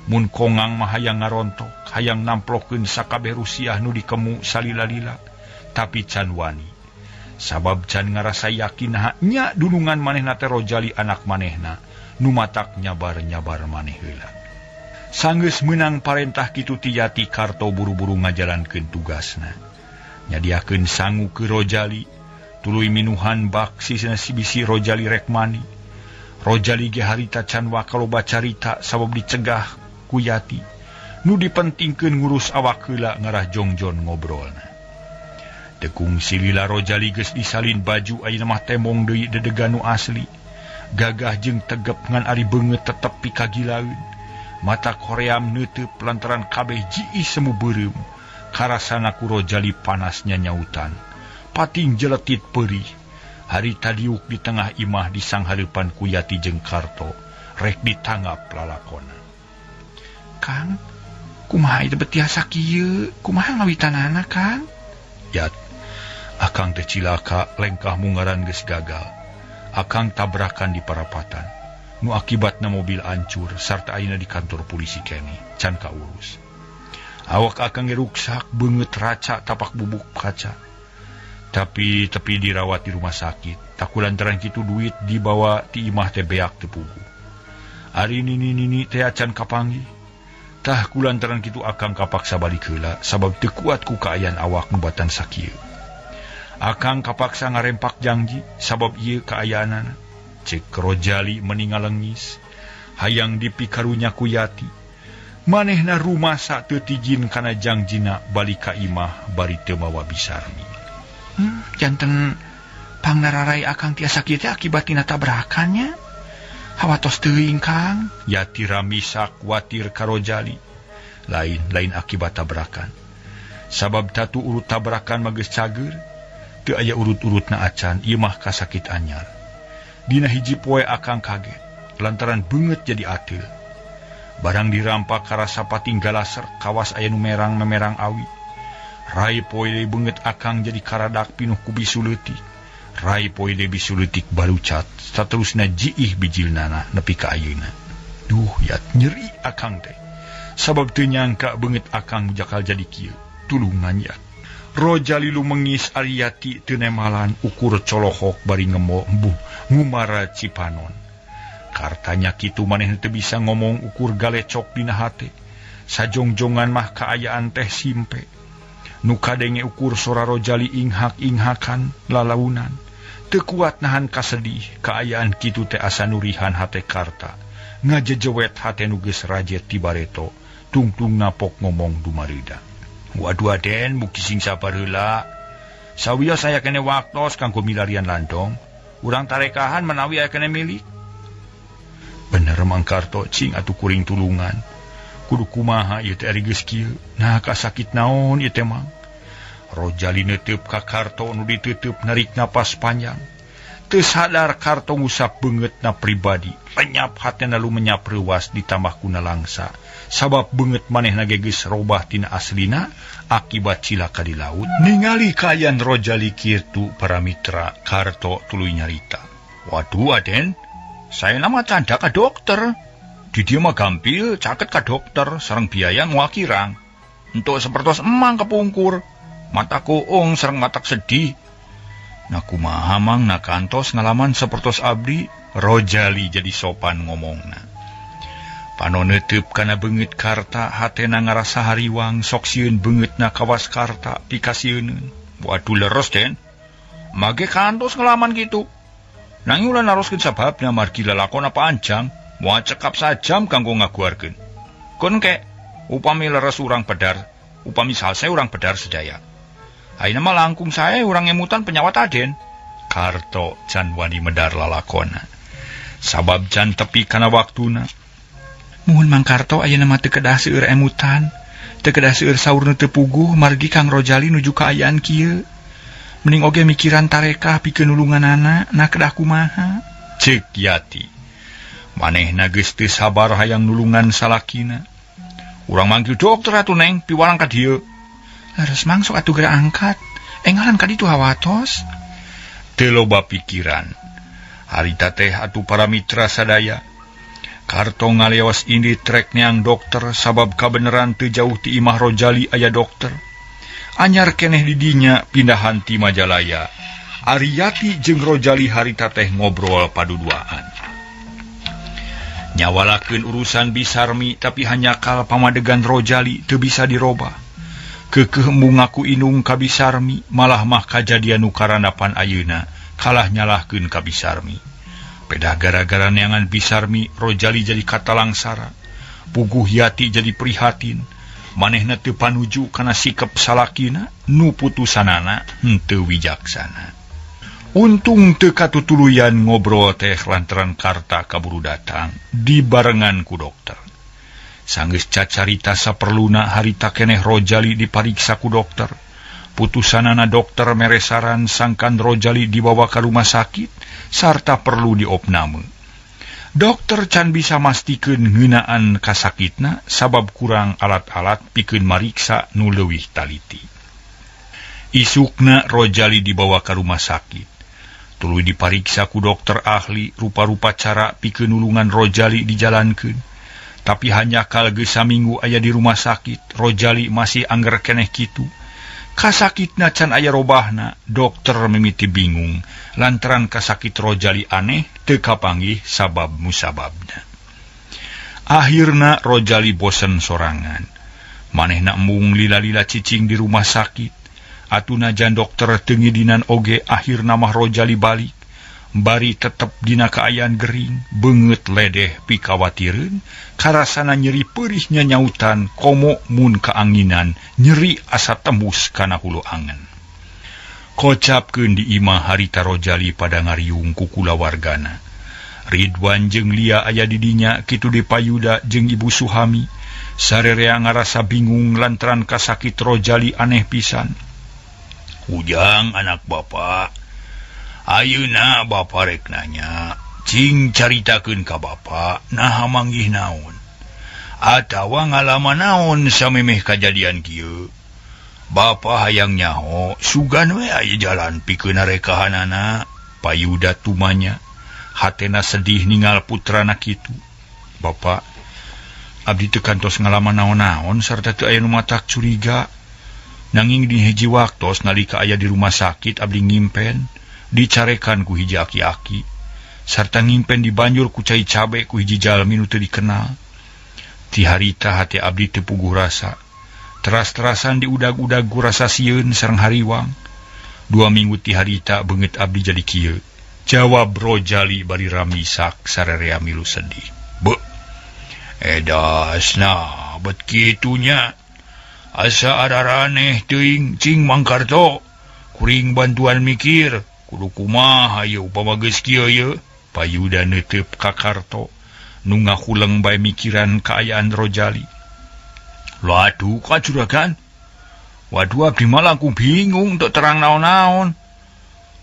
Mun kongang mah hayang ngarontok, hayang namplokeun sakabeh rusiah nu dikemu salila-lila, tapi can wani. Sabab can ngarasa yakin nya dunungan manehna teh Rojali anak manehna, nu matak nyabar-nyabar maneh heula. Sanggeus meunang parentah kitu ti Yati, Karto buru-buru ngajalankeun tugasna. Nyadiakeun sangu ke Rojali, tuluy minuhan bak sisina bisi Rojali rek mandi. Rojali ge harita can waka loba carita sabab dicegah ku Yati. Nu dipentingkeun ngurus awak heula ngarah jongjon ngobrolna. Tekung silila Rojali geus disalin baju ayeuna mah temong deui dedegan nu asli. Gagah jeung tegep ngan ari beungeut tetep pikagilaeun. Mata koream neuteup lantaran kabeh jiih semu beureum. Karasana ku Rojali panasnya nyautan. Pating jeletit perih. Harita diuk di tengah imah di sanghareupan ku Yati jeung Karto. Rek ditanggap lalakona. Kang, kumaha ieu teh tiasa kieu? Kumaha ngawitanana, Kang? Yat, akang teh cilaka lengkah mungaran geus gagal. Akang tabrakan di parapatan. Nu akibatna mobil hancur sarta ayeuna di kantor polisi kene can kaurus. Awak akang ge ruksak beungeut raca tapak bubuk kaca. Tapi tepi dirawat di rumah sakit. Taku lantaran kitu duit dibawa ti imah teh beak teu puguh. Ari nini-nini teh acan kapanggih. Tah ku lantaran kitu akang kapaksa balik heula sabab teu kuat ku kaayaan awak nu batan sakieu. Akang kapaksa ngarempak janji sabab ieu kaayaanana. Cek Rojali meni ngalengis, hayang dipikarunya ku Yati. Manehna rumasa teu tijin kana jangjina balik ka imah bari teu mawa bisarmi. Janten pangnararai akang tiasa kieu teh akibat tina tabrakannya. Hawatos teuing Kang. Yati ramisak kuatir ka Rojali. Lain-lain akibat tabrakan. Sabab tatu urut tabrakan mah geus cager, teu aya urut-urutna acan, ieu mah kasakit anyar. Dina hiji poe akang kaget lantaran beungeut jadi ateul. Barang dirampak karasa pating galaser kawas aya nu merang memerang awi. Rai poe deui beungeut akang jadi karadak pinuh ku bisu leutik. Rai poe deui bisu leutik barucat saterusna jiih bijilnana nepi ka ayeuna. Duh yat nyeri akang teh. Sabab teu nyangka beungeut akang jakal jadi kieu. Tulungan yat. Rojali lumengis ari Yati teu nemalan ukur colohok bari ngemo embuh ngumara cipanon. Kartanya kitu manehna teu bisa ngomong ukur galecok dina hate. Sajongjongan mah kaayaan teh simpe. Nu kadenge ukur sora Rojali inghak-inghakan lalaunan. Teu kuat nahan kasedih kaayaan kitu teh asa nurihan hate Karta. Ngajejewet hate nu geus rajet ti bareto. Tungtung napok ngomong dumarida. Waduh aden mugi sing sabar heula. Sawios aya kene waktos kanggo milarian landong. Urang tarekahan menawi aya kene milik. Bener Mang Karto cing atuh kuring tulungan. Kudu kumaha ieu teh ari geus kieu. Nah kasakit naon ieu teh Mang. Rojali neuteup ka Karto nu diteuteub narik napas panjang. Teu sadar Karto ngusap beungeutna pribadi. Lenyap hatena lumenyap reuwas ditambah kuna langsa. Sabab beungeut manehna ge geus robah tina aslina akibat cilaka di laut. Ningali kaayaan Rojali kitu para mitra, Karto tuluy nyarita. Waduh Aden, saya nama canda ka dokter. Di dieu mah gampil caket ka dokter sareng biaya moal kirang. Entuk sapertos emang kepungkur. Mata kuung sareng matak sedih. Nah kumaha mang na kantos ngalaman sapertos abdi. Rojali jadi sopan ngomongna. Panon neuteub kana beungeut Karta, hatena ngarasa hariwang sok sieun beungeutna kawas Karta pikasieuneun. Waduh leres Den. Mage kantos ngalaman kitu. Nanging ulah naroskeun sababna margi lalakon panjang, moal cekap sajam kanggo ngaguarkeun. Kun ke upami leres urang bedar, upami salse urang bedar sedaya. Ayeuna mah langkung sae urang ngemutan penyawat Aden. Karto can wani medar lalakona. Sabab can tepi kana waktuna. Muhun Mang Karto ayeuna mah teu kedah seueur emutan, teu kedah seueur saur nu teu puguh margi Kang Rojali nuju kaayaan kieu. Mending oge mikiran tarekah pikeun nulunganana, nah kedah kumaha? Ceuk Yati. Manehna geus teu sabar hayang nulungan salakina. Urang manggil dokter atuh Neng, piwarang ka dieu. Leres Mang sok atuh geura angkat. Enggalan ka ditu hawatos. Teu loba pikiran. Harita teh atuh para mitra sadaya. Karto ngalewas indi trek neang dokter sabab kabeneran teu jauh ti imah Rojali aya dokter. Anyar keneh di dinya pindahan ti Majalaya. Ariyati jeung Rojali harita teh ngobrol paduduaan. Nyawalakeun urusan Bisarmi tapi hanyakal pamadegan Rojali teu bisa dirobah. Keukeuh embung ngaku inung ka Bisarmi malah mah kajadian nu karandapan ayeuna kalah nyalahkeun ka Bisarmi. Pedah gara-gara neangan Bisarmi Rojali jadi katalangsara. Puguh Yati jadi prihatin. Manehna teu panuju kana sikep salakina nu putusanana henteu wijaksana. Untung teu katutuluyan ngobrol teh lantaran Karta kaburu datang dibarengan ku dokter. Sanggeus cacarita saperluna harita keneh Rojali dipariksa ku dokter. Putusanana dokter mere saran sangkan Rojali dibawa ka rumah sakit sarta perlu diopname. Dokter can bisa mastikeun ngeunaan kasakitna sabab kurang alat-alat pikeun mariksa nu leuwih taliti. Isukna Rojali dibawa ka rumah sakit. Tuluy dipariksa ku dokter ahli rupa-rupa cara pikeun nulungan Rojali dijalankeun. Tapi hanya kal geus saminggu aya di rumah sakit, Rojali masih angger keneh kitu. Kasakitna can aya robahna, dokter mimiti bingung lantaran kasakit Rojali aneh teu kapanggih sabab musababna. Akhirna Rojali bosen sorangan. Manehna embung lila-lila cicing di rumah sakit. Atuna jan dokter teu ngidinan oge akhirna mah Rojali balik. Bari tetep dina kaayaan gering, beungeut ledeh pikawatireun, karasana nyeri peurih nyanyautan komo mun kaanginan, nyeri asa tembus kana hulu angen. Kocapkeun di imah harita Rojali pada ngariung ku kulawargana. Ridwan jeung Lia aya di dinya kitu deui Payuda jeung Ibu Suhami. Sarerea ngarasa bingung lantaran kasakit Rojali aneh pisan. Ujang anak bapak, ayeuna bapa rek nanya, cing caritakeun ka bapa naha manggih naon atawa ngalaman naon samemeh kajadian kieu. Bapa hayang nyaho sugan we aya jalan pikeun rekahanana. Payuda tumanya hatena sedih ningal putrana kitu. Bapa, abdi teu kantos ngalaman naon-naon sarta teu aya nu matak curiga. Nanging di hiji waktos nalika aya di rumah sakit abdi ngimpen dicarekan ku hiji aki-aki sarta ngimpen dibanjur ku cai cabe ku hiji jalmi nu teu dikenal. Ti harita hate abdi teu puguh rasa. Teras-terasan diudag-udag ku rasa sieun sareng hariwang. 2 minggu ti harita beungeut abdi jadi kieu. Jawab Rojali bari ramisak sarerea milu sedih. Beuh, edasna bet kitunya. Asa araraneh teuing cing Mang Karto. Kuring bantuan mikir. Kudu kumaha ieu upama geus kieu ye. Payuda neuteup ka Karto nu ngahuleng bae mikiran kaayaan Rojali. Waduh ka juragan. Waduh abdi mah langkung bingung teu terang naon-naon.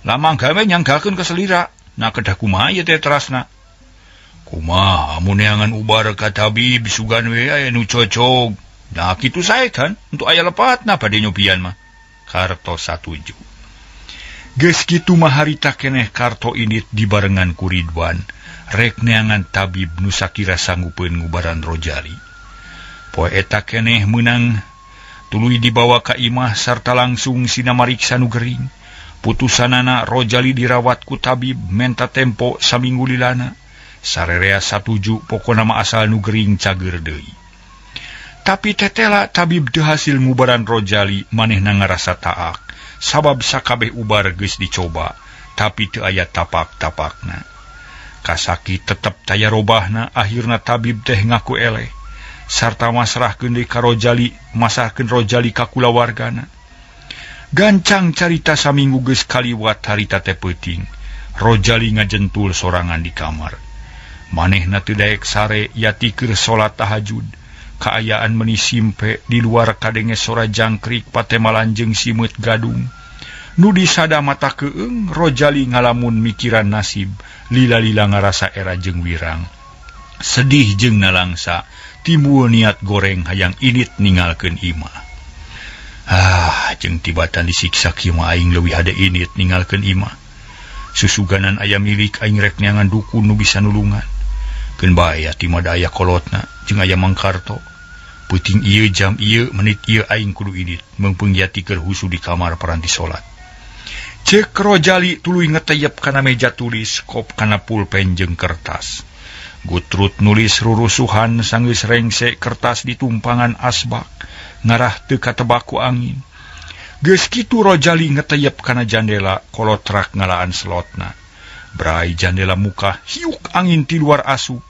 Lamang gawe nyanggakeun ke selira. Nah kedah kumaha ieu teh terasna. Kumaha mun neangan ubar ka tabib sugan we aya nu cocog. Nah kitu sae kan untuk aya lepatna bade nyobian mah. Karto satuju. Geus kitu mah harita keneh Karto indit dibarengan ku Ridwan. Rek neangan tabib nu sakira sanggupeun ngubaran Rojali. Poe eta keneh meunang tuluy dibawa ka imah sarta langsung sina mariksa nu gering. Putusanana Rojali dirawat ku tabib menta tempo saminggu lilana. Sarerea satuju pokona mah asal nu gering cager deui. Tapi tetela tabib teu hasil ngubaran Rojali manehna ngarasa taak sabab sakabeh ubar geus dicoba tapi teu aya tapak-tapakna. Kasakit tetep taya robahna akhirna tabib teh ngaku eleh sarta masrahkeun deui ka Rojali masrahkeun Rojali ka kulawargana. Gancang carita saminggu geus kaliwat harita teh peuting. Rojali ngajentul sorangan di kamar. Manehna teu daek sare yati keur salat tahajud. Kaayaan meni simpe di luar kadenge sora jangkrik patemalan jeung simeut gadung. Nu disada mata keung Rojali ngalamun mikiran nasib, lila-lila ngarasa era jeung wirang. Sedih jeung nalangsa, timbul niat goreng hayang indit ninggalkeun imah. Ah, jeung tibatan disiksa kieu mah aing leuwih hade indit ninggalkeun imah. Susuganan aya milik aing rek neangan dukun nu bisa nulungan. Keun bae ati mah da aya kolotna jeung aya Mang Karto. Peuting ieu jam ieu menit ieu aing kudu indit meungpeung yati keur husu di kamar paranti salat. Ceuk Rojali tuluy ngeteyep kana meja tulis kop kana pulpen jeung kertas. Gutrut nulis rurusuhan sanggeus rengse kertas ditumpangan asbak ngarah teu katebak ku angin. Geus kitu Rojali ngeteyep kana jandela kolotrak ngalaan selotna. Brai jandela muka hiuk angin ti luar asup.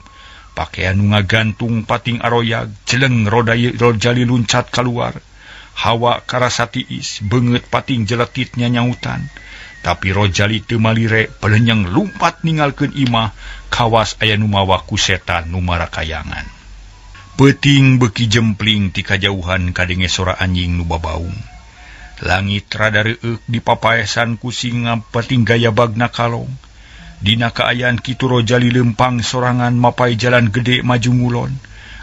Pakaian nu ngagantung pating aroyag jeleng Rojali luncat kaluar. Hawa karasa tiis beungeut pating jeletit nyanyautan. Tapi Rojali teu malire pelenyeng lumpat ninggalkeun imah kawas aya nu mawa ku setan nu marakayangan. Peuting beuki jempling ti kajauhan kadenge sora anjing nu babaung. Langit rada reueuk dipapaesan ku singa pating gaya bagna kalong. Dina kaayaan kitu Rojali lempang sorangan mapai jalan gede maju ngulon.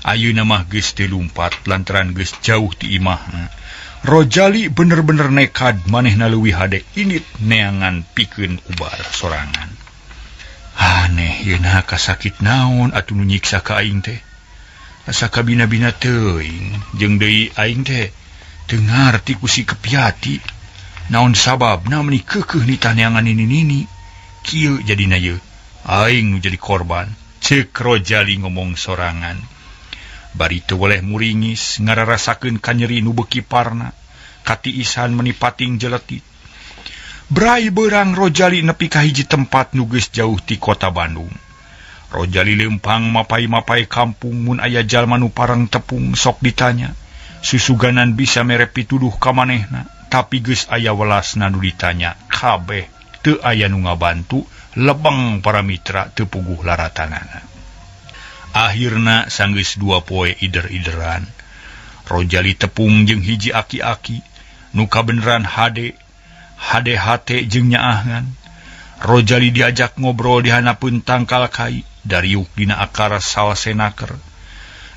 Ayeuna mah geus teu lumpat lantaran geus jauh ti imahna. Rojali bener-bener nekad manehna leuwih hade indit neangan pikeun ubar sorangan. Aneh yeuna kasakit naon atuh nu nyiksa ka aing teh. Asa kabina-bina teuing jeung deui aing teh teu ngarti ku si Kepiati. Naon sababna meuni keukeuh nitaneangan nini-nini. Kieu jadina yeuh aing nu jadi korban. Ceuk Rojali ngomong sorangan. Bari teu weleh muringis ngararasakeun kanyeri nu beuki parna. Katiisan meni pating jeletit. Brai beurang Rojali nepi ka hiji tempat nu geus jauh ti kota Bandung. Rojali lempang mapai-mapai kampung mun aya jalma nu parang tepung sok ditanya. Susuganan bisa mere pituduh ka manehna, tapi geus aya welasna nu ditanya kabeh teu aya nu ngabantu, lebeng para mitra teu puguh laratanana. Akhirna sanggeus dua poe ider-ideran. Rojali tepung jeung hiji aki-aki nu kabeneran hade hade hate jeung nyaahan. Rojali diajak ngobrol di hanapeun tangkal kai dariuk dina akar salsenaker.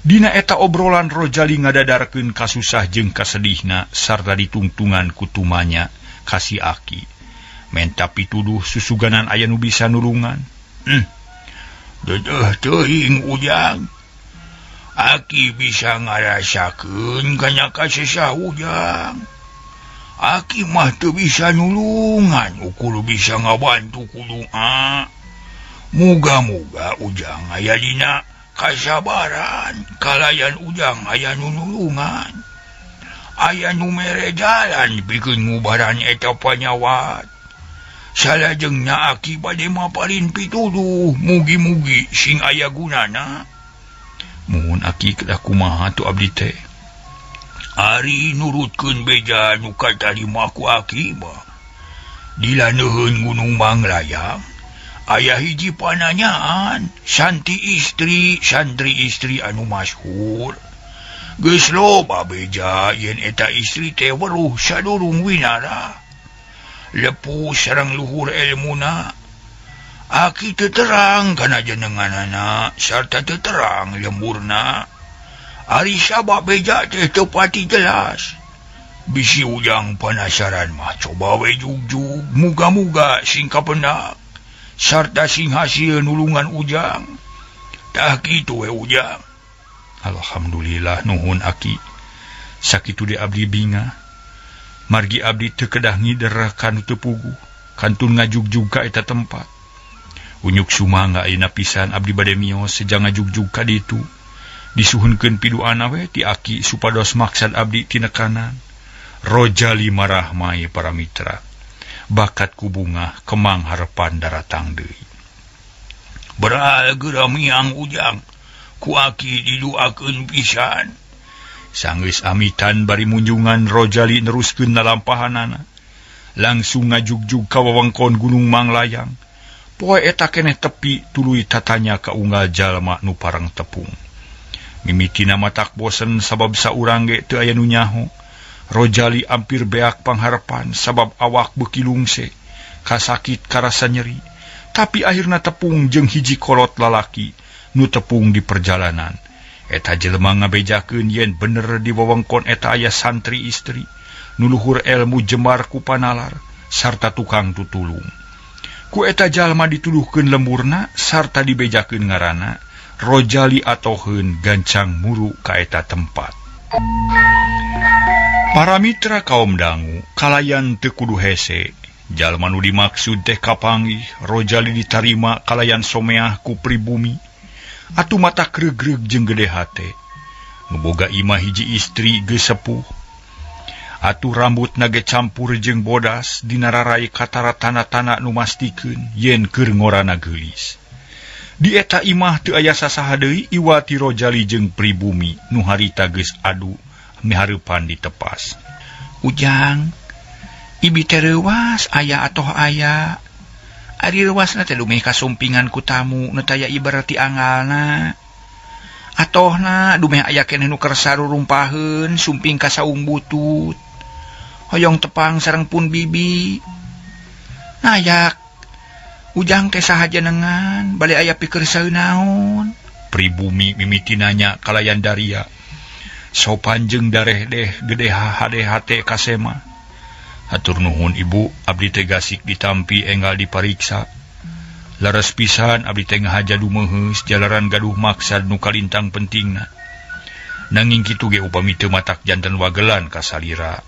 Dina eta obrolan Rojali ngadadarkeun kasusah jeung kasedihna sarta ditungtungan ku tumanya ka si aki. Menta pituduh susuganan aya nu bisa nulungan. Dedeuh teuing ujang. Aki bisa ngarasakeun kana kasesah ujang. Aki mah teu bisa nulungan, ukur bisa ngabantu ku doa. Muga-muga ujang aya dina kasabaran, kalayan ujang aya nu nulungan. Aya nu mere jalan pikeun ngubaran eta panyawat. Salajengna aki bade maparin pituduh, mugi-mugi sing aya gunana. Muhun aki kedah kumaha tu abdi teh. Ari nurutkeun beja nu katarima ku aki mah. Di laneuheun Gunung Manglayang aya hiji pananyaan santi istri santri istri anu masyhur. Geus loba beja yen eta istri teh weruh sadurung winara. Lepu sareng luhur ilmuna. Aki teu terang kana jenenganana sarta teu terang lemburna. Ari sabab beja teh teu pati jelas. Bisi ujang panasaran mah coba we jugjug muga-muga sing kapendak sarta sing hasil nulungan ujang. Tah kitu we ujang. Alhamdulillah nuhun aki. Sakitu de abdi bingah. Margi abdi teu kedah ngider kanu teu puguh, kantun ngajugjug ka eta tempat. Unyuk sumangga ayeuna pisan abdi bade mios sejang ngajugjug ka ditu. Disuhunkeun piduana we ti aki supados maksad abdi tinekanan. Rojali marah mae para mitra. Bakat ku bungah kemang harepan daratang deui. Beral geura miang ujang, ku aki diduakeun pisan. Sanggeus amitan bari munjungan Rojali neruskeun lalampahanana. Langsung ngajugjug ka wewengkon Gunung Manglayang. Poe eta keneh tepi tuluy tatanya ka unggal jalma nu parang tepung. Mimitina matak bosen sabab saurang ge teu aya nu nyaho. Rojali ampir beak pangharepan sabab awak beuki lungse, kasakit karasa nyeri. Tapi akhirna tepung jeung hiji kolot lalaki nu tepung di perjalanan. Eta jelema ngabejakeun yen bener di wewengkon eta aya santri istri nu luhur elmu jembar ku panalar sarta tukang tutulung. Ku eta jalma dituduhkeun lemburna sarta dibejakeun ngaranna, Rojali atoheun gancang muru ka eta tempat. Para mitra kaum dangu kalayan teu kudu hese. Jalma nu dimaksud teh kapanggih, Rojali ditarima kalayan someah ku pribumi. Atuh mata kregreg jeung gede hate. Nu boga imah hiji istri geus sepuh. Atuh rambutna ge campur jeung bodas dina rarai katara tana-tana nu mastikeun yen keur ngorana geulis. Di eta imah teu aya sasaha deui iwati Rojali jeung pribumi nu harita geus adu mihareupan ditepas. Ujang, ibi teh reuwas aya atoh aya. Ari reuwasna teh dumeh kasumpingan ku tamu nu taya ibarat ti angalna. Atohna dumeh aya keneh nu kersa rurumpaheun sumping ka saung butut. Hoyong tepang sareng pun bibi. Nayak ujang teh saha jenengan bade aya pikeursa naon. Pribumi mimiti nanya kalayan daria. Sopan jeung dareh deh gede hade kasema. Hatur nuhun ibu, abdi teh gasik ditampi enggal dipariksa. Laras pisan abdi teh ngahaja dumeuheus jalaran gaduh maksad nu kalintang pentingna. Nanging kitu ge upami teu matak janten wagelan ka salira.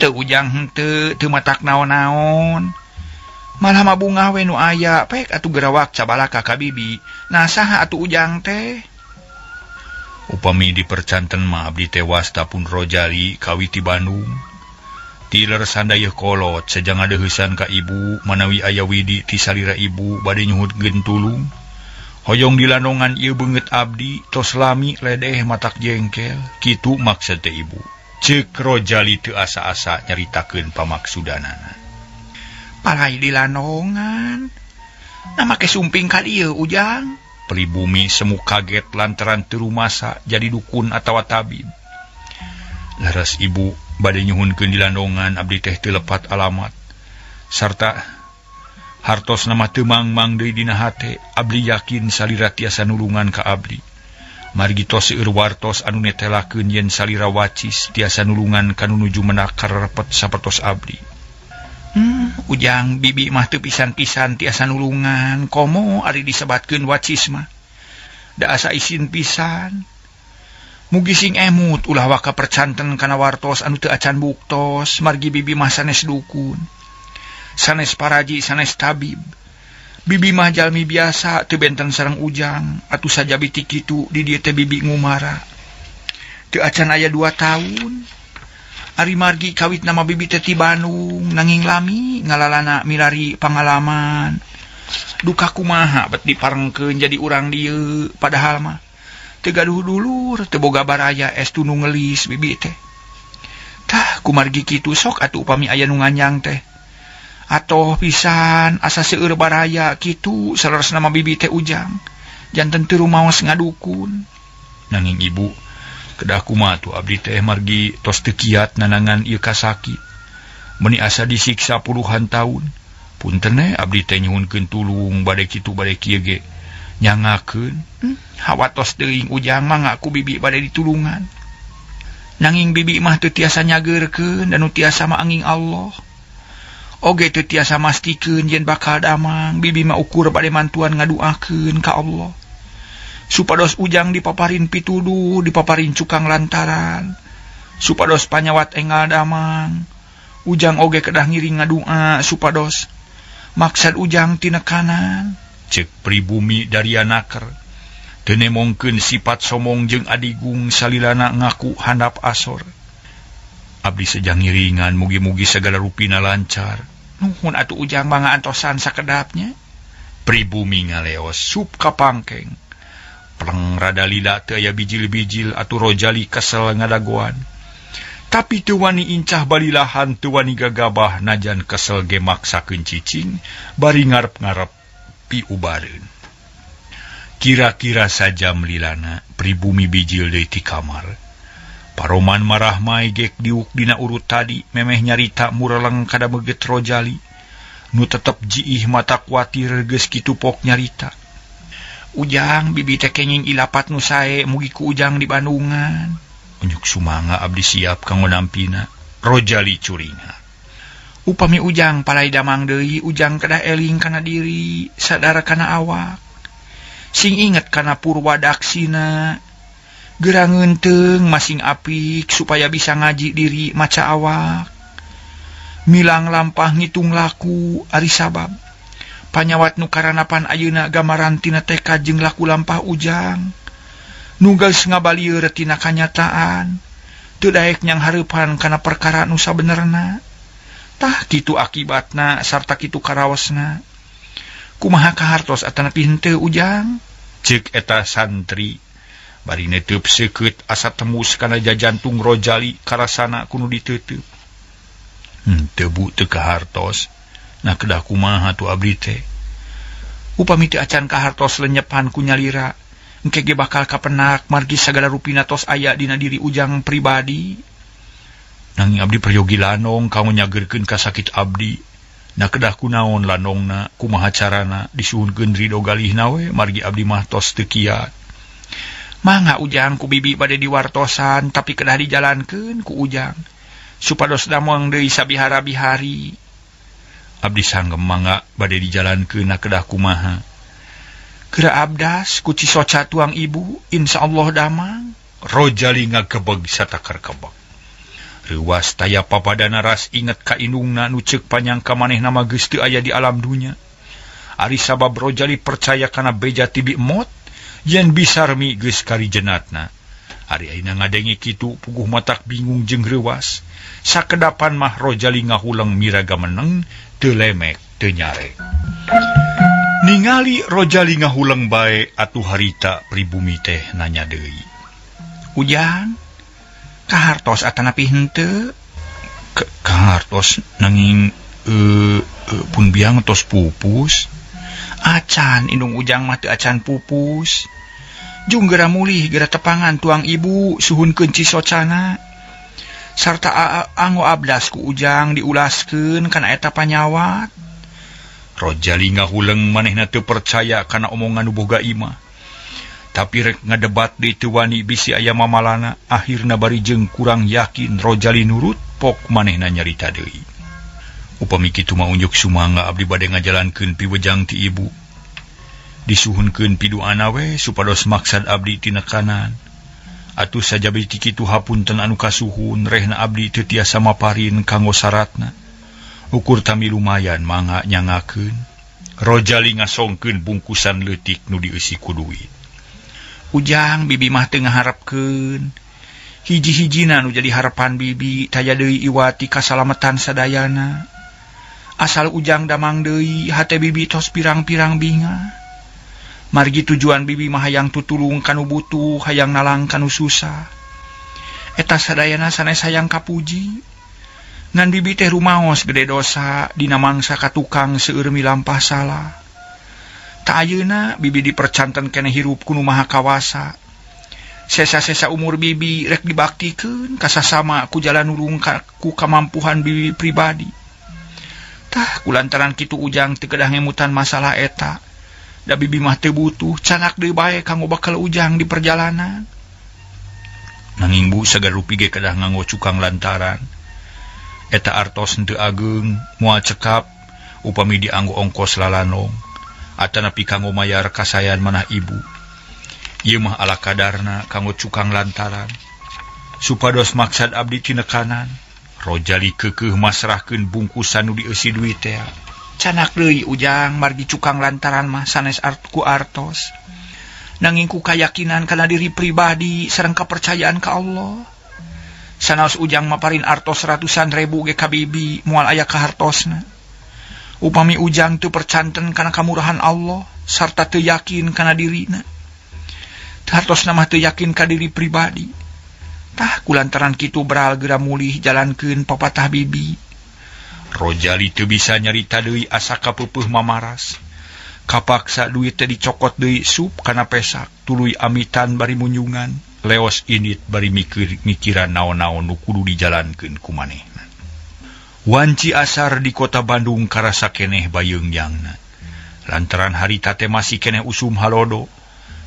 Teu ujang henteu teu matak naon-naon. Malah mah bungah we nu aya pek atuh gerawak cabalaka ka bibi. Nah saha atuh ujang teh? Upami dipercanten mah abdi teh wasta pun Rojali kawiti Bandung. Tiler sandayeuh kolot sejang ngadeuheusan ka ibu manawi aya widi ti salira ibu bade nyuhutkeun tulung. Hoyong dilanongan ieu beungeut abdi tos lami ledeh matak jengkel kitu maksud teh ibu. Ceuk Rojali teu asa-asa nyaritakeun pamaksudanana. Palai dilanongan. Nah make sumping ka dieu ujang. Pribumi semu kaget lantaran teu rumasa jadi dukun atawa tabib. Laras ibu bade nyuhunkeun dilandongan abdi teh teu lepat alamat sarta hartos nama teu mangmang deui dina hate. Abdi yakin salira tiasa nulungan ka abdi. Margi tos seueur wartos anu netelakeun yen salira wacis tiasa nulungan ka nu nuju menakar repet sapertos abdi. Ujang bibi mah teu pisan-pisan tiasa nulungan komo ari disebatkeun wacis mah. Da asa isin pisan. Mugi sing emut ulah waka percanten kana wartos anu teu acan buktos margi bibi mah sanes dukun. Sanes paraji, sanes tabib. Bibi mah jalmi biasa teu benten sareng ujang atuh sajabi ti kitu di dieu teh bibi ngumara. Teu acan aya 2 tahun. Ari margi kawit nama bibi teh ti Bandung nanging lami ngalalana milari pangalaman. Duka kumaha bet diparengkeun jadi urang dieu padahal mah teu gaduh dulur teu boga baraya estu nu ngelis bibi teh. Tah kumargi kitu sok atuh upami aya nu nganyang teh. Atoh pisan asa seueur baraya kitu saleresna mah bibi teh ujang. Janten teu rumaos ngadukun. Nanging ibu kedah kumaha tuh abdi teh margi tos teu kiat nanangan ieu kasakit. Meni asa disiksa puluhan tahun. Punten abdi teh nyuhunkeun tulung bade kitu bade kieu ge nyangakeun. Hawatos teuing Ujang mah ngaku bibi bade ditulungan. Nanging bibi mah teu tiasa nyageurkeun dan nu tiasa mah anging Allah. Oge teu tiasa mastikeun yen bakal damang, bibi mah ukur bade mantuan ngaduakeun ka Allah. Supados Ujang dipaparin pituduh, dipaparin cukang lantaran. Supados panyawat enggal damang. Ujang oge kedah ngiring ngadua supados maksad Ujang tinekanan. Cek pribumi dari anaker. Teu nemongkeun sifat somong jeung adigung salilana ngaku handap asor. Abdi sejang ngiringan mugi-mugi segala rupina lancar. Nuhun atuh Ujang mangga antosan sakedapnya. Pribumi ngaleos sup ka pangkeng. Pleng rada lila teu aya bijil-bijil atuh Rojali kesel ngadagoan. Tapi teu wani incah balilahan teu wani gagabah najan kesel ge maksakeun cicing bari ngarep-ngarep piubareun. Kira-kira sajam lilana pribumi bijil deui ti kamar. Paroman marah mai gek diuk dina urut tadi memeh nyarita mureleng kada meget Rojali. Nu tetep jiih mata kuatir geus kitu pok nyarita. Ujang bibi teh kenging ilapat nu sae mugi ku Ujang di Bandungan. Unjuk sumanga abdi siap kanggo nampina. Rojali curinga. Upami Ujang palai damang deui, Ujang kedah eling kana diri, sadar kana awak. Sing inget kana purwadaksina. Geura ngeunteung masing apik supaya bisa ngaji diri maca awak. Milang lampah ngitung laku ari sabab. Panyawat nu karanapan ayeuna gambaran tina tekad jeung laku lampah Ujang. Nu geus ngabalieur tina kanyataan. Teu daek nyanghareupan kana perkara nu sabenerna. Tah kitu akibatna sarta kitu karaosna. Kumaha kahartos atanapi henteu Ujang? Ceuk eta santri. Bari neteup seukeut asa tembus kana jajantung Rojali karasana kudu diteuteub. Henteu bu teu kahartos. Nah kedah kumaha tu abdi teh. Upami teu acan kahartos lenyepan ku nyalira, engke ge bakal kapenak margi sagala rupina tos aya dina diri Ujang pribadi. Nanging abdi peryogi lanong kanggo nyageurkeun kasakit abdi. Nah kedah kunaon lanongna, kumaha carana disuhunkeun ridho galihna we margi abdi mah tos teu kiat. Mangga Ujang ku bibi bade diwartosan tapi kedah dijalankeun ku Ujang supados damang deui sabihara-bihari. Abdi sanggem mangga bade dijalankeun na kedah kumaha. Geura abdas ku cisoca tuang ibu, insyaallah damang. Rojali ngagebeg satakar kebeg. Reuwas taya papadana ras inget ka indungna nu ceuk panyangka manehna mah geus teu aya di alam dunya. Ari sabab Rojali percaya kana beja ti bi emot, yen bisarmi geus karijenatna. Ari ayeuna ngadenge kitu puguh matak bingung jeung reuwas. Sakedapan mah Rojali ngahuleng miraga meneng, teu lemek teu nyarek. Ningali Rojali ngahuleng bae atuh harita pribumi teh nanya deui. Ujang, kahartos atanapi henteu? Kahartos nanging pun biang tos pupus. Acan indung Ujang mah teu acan pupus. Jung geura mulih geura tepangan tuang ibu suhunkeun cisocana. Sarta anggo abdas ku Ujang diulaskeun kana eta panyawat. Rojali ngahuleng manehna teu percaya kana omongan nu boga imah. Tapi rek ngadebat deui teu wani bisi aya mamalana, akhirna bari jeung kurang yakin Rojali nurut pok manehna nyarita deui. Upami kitu mah unjuk sumangga abdi bade ngajalankeun piwejang ti ibu. Disuhunkeun piduana we supados maksad abdi tinekanan. Atuh sajabi ti kitu hapunten anu kasuhun rehna abdi teu tiasa maparin kanggo saratna. Ukur tami lumayan mangga nyangakeun. Rojali ngasongkeun bungkusan leutik nu dieusi ku duit. Ujang bibi mah teu ngaharepkeun. Hiji-hijina nu jadi harepan bibi taya deui iwati kasalametan sadayana. Asal Ujang damang deui hate bibi tos pirang-pirang bingah. Margi tujuan bibi mah hayang tutulung kanu butuh, hayang nalang kanu susah. Eta sadayana sanes hayang kapuji. Ngan bibi teh rumaos gede dosa dina mangsa ka tukang seueur milampah salah. Ta ayeuna bibi dipercanten keneh hirup ku nu maha kawasa. Sesa-sesa umur bibi rek dibaktikeun ka sasama ku jalan nulung ku kamampuhan bibi pribadi. Tah kulantaran kitu Ujang teu kedah ngemutan masalah eta. Da bibi mah teu butuh, canak deui bae kanggo bekal Ujang di perjalanan. Nanging Bu sagar rupi ge kedah nganggo cukang lantaran eta artos henteu ageung moal cekap upami dianggo ongkos lalanong atanapi kanggo mayar kasayan manah ibu. Ieu mah ala kadarna kanggo cukang lantaran supados maksad abdi tinekanan. Rojali keukeuh masrahkeun bungkusan nu dieusi duit teh. Canak deui Ujang margi cukang lantaran mah sanes ku artos. Nanging ku kayakinan kana diri pribadi sareng kapercayaan ka Allah. Sanaos Ujang maparin artos ratusan ribu ge ka bibi moal aya kahartosna. Upami Ujang teu percanten kana kamurahan Allah sarta teu yakin kana dirina. Hartosna mah teu yakin ka diri pribadi. Tah kulantaran kitu beral geura mulih jalankeun papatah bibi. Rojali teu bisa nyarita deui asa kapeupeuh mamaras. Kapaksa duit teh dicokot deui sup kana pesak, tuluy amitan bari munjungan, leos indit bari mikiran naon-naon nu kudu dijalankeun ku manehna. Wanci asar di kota Bandung karasa keneh bayeungyangna. Lantaran harita teh masih keneh usum halodo,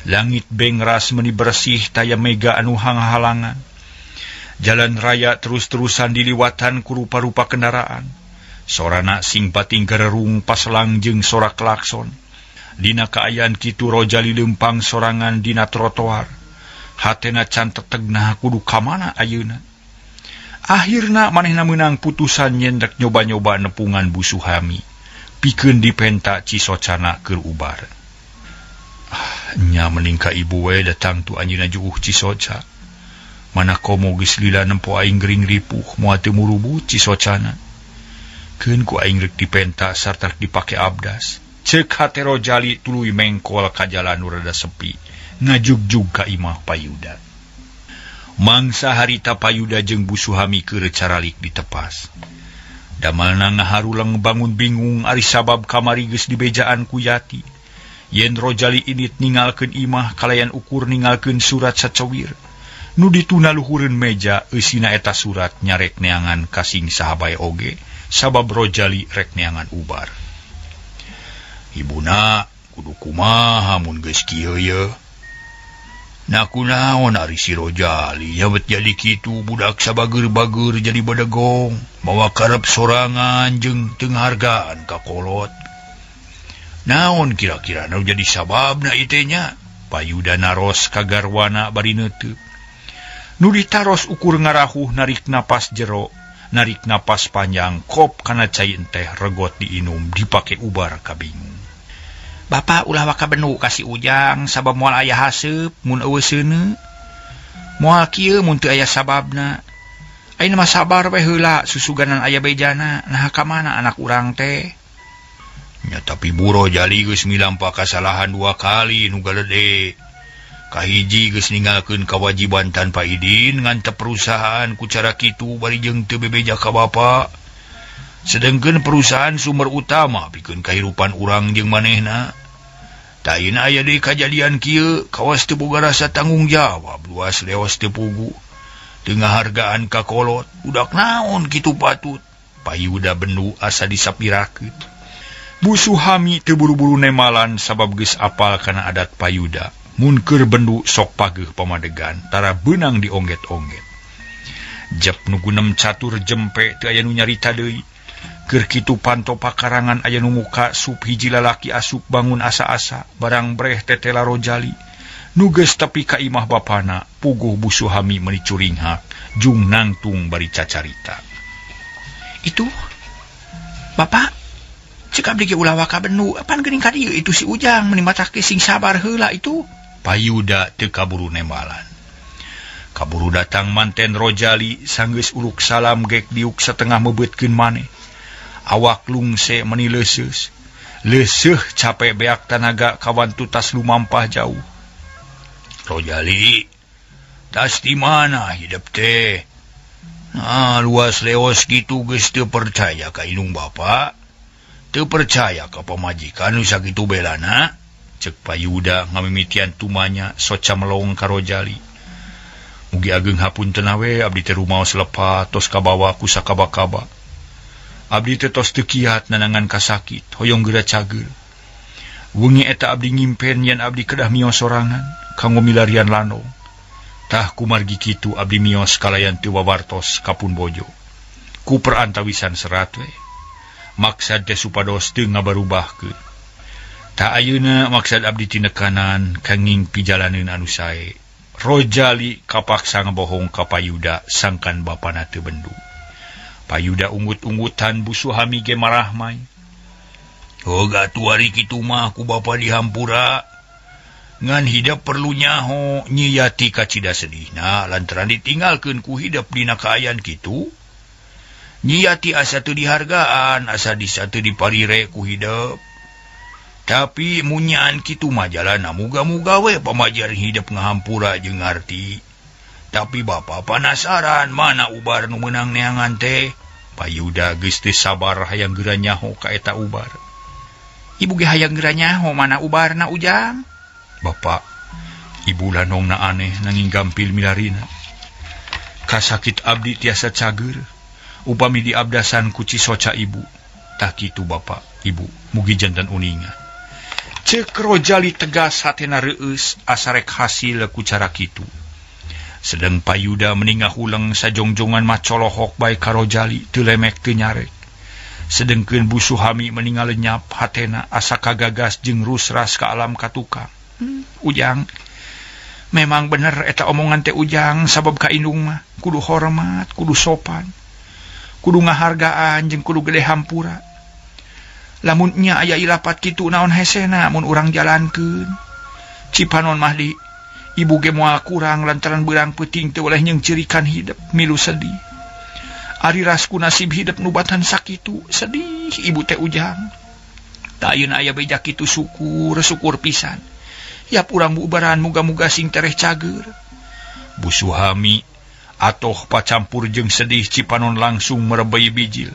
langit bengras meni bersih taya mega anu hanghalangan. Jalan raya terus-terusan diliwatan ku rupa-rupa kendaraan. Sorana sing pating gererung paslang jeung sora klakson. Dina kaayaan kitu Rojali lempang sorangan dina trotoar. Hatena can tetegna kudu ka mana ayeuna. Akhirna manehna meunang putusan yen rek nyoba-nyoba nepungan Bu Suhami. Pikeun dipenta Cisocana keur ubar. Ah, nya mending ka ibu we datang tu anjeunna juuh Cisoca. Mana komo geus lila nempo aing gering ripuh moal teu murubut Cisocana. Keun ku aing rek dipenta sarta dipake abdas. Ceuk hate Rojali tuluy mengkol ka jalan nu rada sepi, ngajugjug ka imah Payuda. Mangsa harita Payuda jeung Bu Suhami keur caralik ditepas. Damalna ngaharuleng bangun bingung ari sabab kamari geus dibejaan ku Yati. Yen Rojali indit ningalkeun imah kalayan ukur ningalkeun surat sacawir. Nu dituna luhureun meja eusina eta surat nyarek neangan kasing saha bae oge sabab Rojali rek neangan ubar. Ibuna kudu kumaha mun geus kieu ye. Na kunaon ari si Rojali nya bet jadi kitu budak sabageur-bageur jadi bedegong mawa karep sorangan jeung teu ngahargaan ka kolot. Naon kira-kira nu jadi sababna ieu teh nya? Payuda naros ka garwana bari neuteup. Nu ditaros ukur ngarahuh narik napas jero, narik napas panjang kop kana cai teh regot diinum dipake ubar kabingung. Bapak ulah waka benu ka si Ujang sabab moal aya haseup mun eueuh seuneu. Moal kieu mun teu aya sababna. Ayeuna mah sabar we heula susuganan aya bejana, naha ka mana anak urang teh. Nya tapi Bu Rojali geus milampa kasalahan dua kali nu galede. Kahiji geus ninggalkeun kewajiban tanpa idin ngantep perusahaan ku cara kitu bari jeung teu bebeja ka bapa. Sedengkeun perusahaan sumber utama pikeun kahirupan urang jeung manehna. Taina aya deui kajadian kieu kawas teu boga rasa tanggung jawab luas leos teu pugu. Teu ngahargaan ka kolot budak naon kitu patut. Payuda bendu asa disapirakeun. Bu Suhami teu buru-buru nemalan sabab geus apal kana adat Payuda. Mun keur bendu sok pageuh pamadegan tara beunang diongget-ongget. Jep nu gunem catur jempe teu aya nu nyarita deui. Keur kitu panto pakarangan aya nu muka sup hiji lalaki asup bangun asa-asa barang breh tetela Rojali. Nu geus tepi ka imah bapana puguh Bu Suhami meuni curinghak jung nangtung bari cacarita. Itu Bapak cek abdi ge ulah waka benu apan geuning ka dieu itu si Ujang meuni matak sing sabar heula itu. Payuda teu kaburu nembalan. Kaburu datang manten Rojali sanggeus uluk salam gek diuk setengah mebeutkeun maneh. Awak lungse meni leuseus. Leuseuh capek beak tanaga kawan tutas lumampah jauh. Rojali, tas di mana hidup teh? Nah, luas leos gitu geus teu percaya ka indung bapa. Teu percaya ka pamajikan nu sakitu belana. Cek Payuda ngamimitian tumanya soca melong ka Rojali. Mugi ageng hapunten we abdi teh rumaos lepat tos kabawa ku sakaba-kaba. Abdi teh tos teu kiat nanangan kasakit, hoyong geura cageur. Wengi eta abdi ngimpen yen abdi kedah mios sorangan kanggo milarian lanong. Tah kumargi kitu abdi mios kalayan teu wawartos ka pun bojo. Ku perantawisan serat we. Maksad teh supados teu ngabarubahkeun. Tah ayeuna maksad abdi tinekanan kanging pijalaneun anu sae. Rojali kapaksa ngebohong ka Payuda sangkan bapana teu bendu. Payuda unggut-unggutan Bu Suhami ge marahmai. Hoga tuari kitu mah ku bapa dihampura. Ngan hidep perlu nyaho Nyi Yati kacida sedihna lantaran ditinggalkeun ku hidep dina kaayaan kitu. Nyi Yati asa teu dihargaan, asa disa teu diparire ku hidep. Tapi munyaan kitu mah jalana muga-muga we pamajar hidep ngahampura jeung ngarti. Tapi bapa panasaran mana ubar nu meunang neangan teh. Payuda geus teu sabar hayang geura nyaho ka eta ubar. Ibu ge hayang geura nyaho mana ubarna Ujang. Bapak, ibu lanongna aneh nanging gampil milarina. Kasakit abdi tiasa cager, upami diabdasan ku cisoca ibu. Tah kitu bapak, ibu, mugi jantan uninga. Ceuk Rojali tegas hatena reueus asarek hasil ku cara kitu. Sedeng Payuda meningah huleng sajongjongan macolohok bae ka Rojali teu lemek teu nyarek. Sedengkeun Bu Suhami meningal lenyap hatena asa kagagas jeung rusras ka alam katukang. Ujang, memang bener eta omongan teh Ujang, sabab ka indung mah kudu hormat, kudu sopan, kudu ngahargaan jeung kudu gede hampura. Lamun nya aya ilapat kitu naon hesena mun urang jalankeun. Cipanon mah di ibu ge moal kurang lantaran beurang peuting teu oleh nyeungceurikan hidep milu sedih. Ari rasku nasib hidep nubatan sakitu sedih ibu teh Ujang. Tah ayeuna aya beja kitu syukur syukur pisan. Yap urang bubaran muga-muga sing tereh cager. Bu Suhami atoh pacampur jeung sedih Cipanon langsung merebei bijil.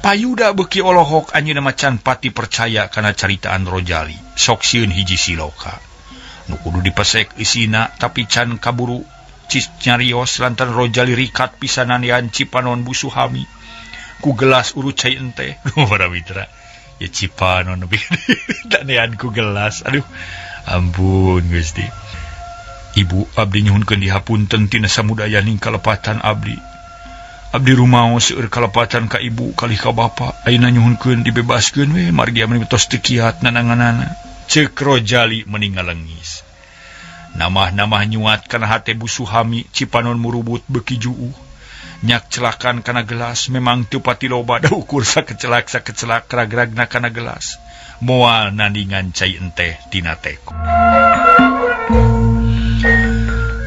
Payuda beuki olohok anjeunna macan pati percaya kana caritaan Rojali. Sok sieun hiji siloka. Nu kudu dipesek isina tapi can kaburu cis nyarios lantaran Rojali rikat pisanan yan Cipanon Bu Suhami. Ku gelas urut cai ente. Para mitra. Ya Cipanon lebih danean ku gelas. Aduh, ampun Gusti. Ibu abdi nyuhunkeun dihapunten tina samudayaning kalepatan abdi. Abdi rumaos seueur kalepatan ka ibu kalih ka bapa. Ayeuna nyuhunkeun dibebaskeun we margi abdi tos teu kiat nananganana. Ceuk Rojali meni ngalengis. Namah-namah nyuat kana hate Bu Suhami Cipanon murubut beuki juuh. Nyak celakan kana gelas memang teu pati loba da ukur sakecelak-sakecelak ragragna kana gelas. Moal nandingan cai enteh tina teko.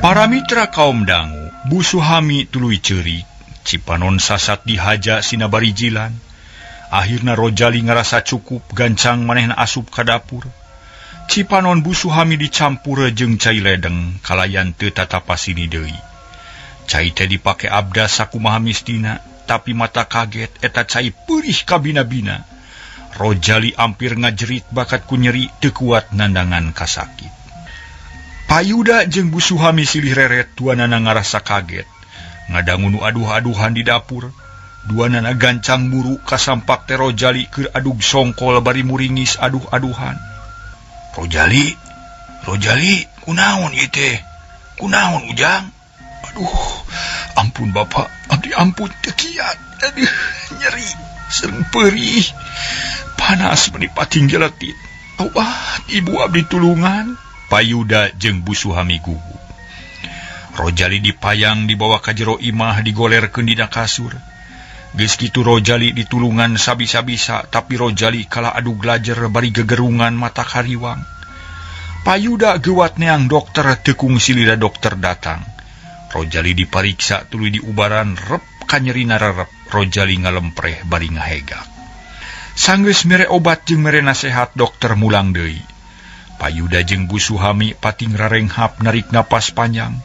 Para mitra kaum dangu, Bu Suhami tuluy ceurik. Cipanon sasat dihaja sina barijilan. Akhirna Rojali ngarasa cukup gancang manehna asup ka dapur. Cipanon Bu Suhami dicampur jeung cai ledeng kalayan teu tatapasini deui. Cai teh dipake abdas sakumaha mistina, tapi mata kaget eta cai peurih kabina-bina. Rojali ampir ngajerit bakat ku nyeri teu kuat nandangan kasakit. Payuda jeung Bu Suhami silih reret duanana ngarasa kaget. Ngadangu nu aduh-aduhan di dapur. Duanana gancang muru kasampak teh Rojali keur adug songkol bari muringis aduh-aduhan. Rojali, Rojali, kunaon ieu teh? Kunaon Ujang? Aduh, ampun bapak, abdi ampun teu kiat. Aduh, nyeri, sareng peurih. Panas meni pating jeletit. Obat, ibu abdi tulungan. Payuda jeung Bu Suhami gugup. Rojali dipayang dibawa ka jero imah digolerkeun dina kasur. Geus kitu Rojali ditulungan sabisa-bisa tapi Rojali kalah adug lajer bari gegerungan mata kariwang. Payuda geuwat neang dokter teu kungsi lila dokter datang. Rojali dipariksa tuluy diubaran rep kanyerina rerep. Rojali ngalempreh bari ngahegak. Sanggeus mere obat jeung mere nasehat dokter mulang deui. Payuda jeung Bu Suhami pating rarenghap narik napas panjang.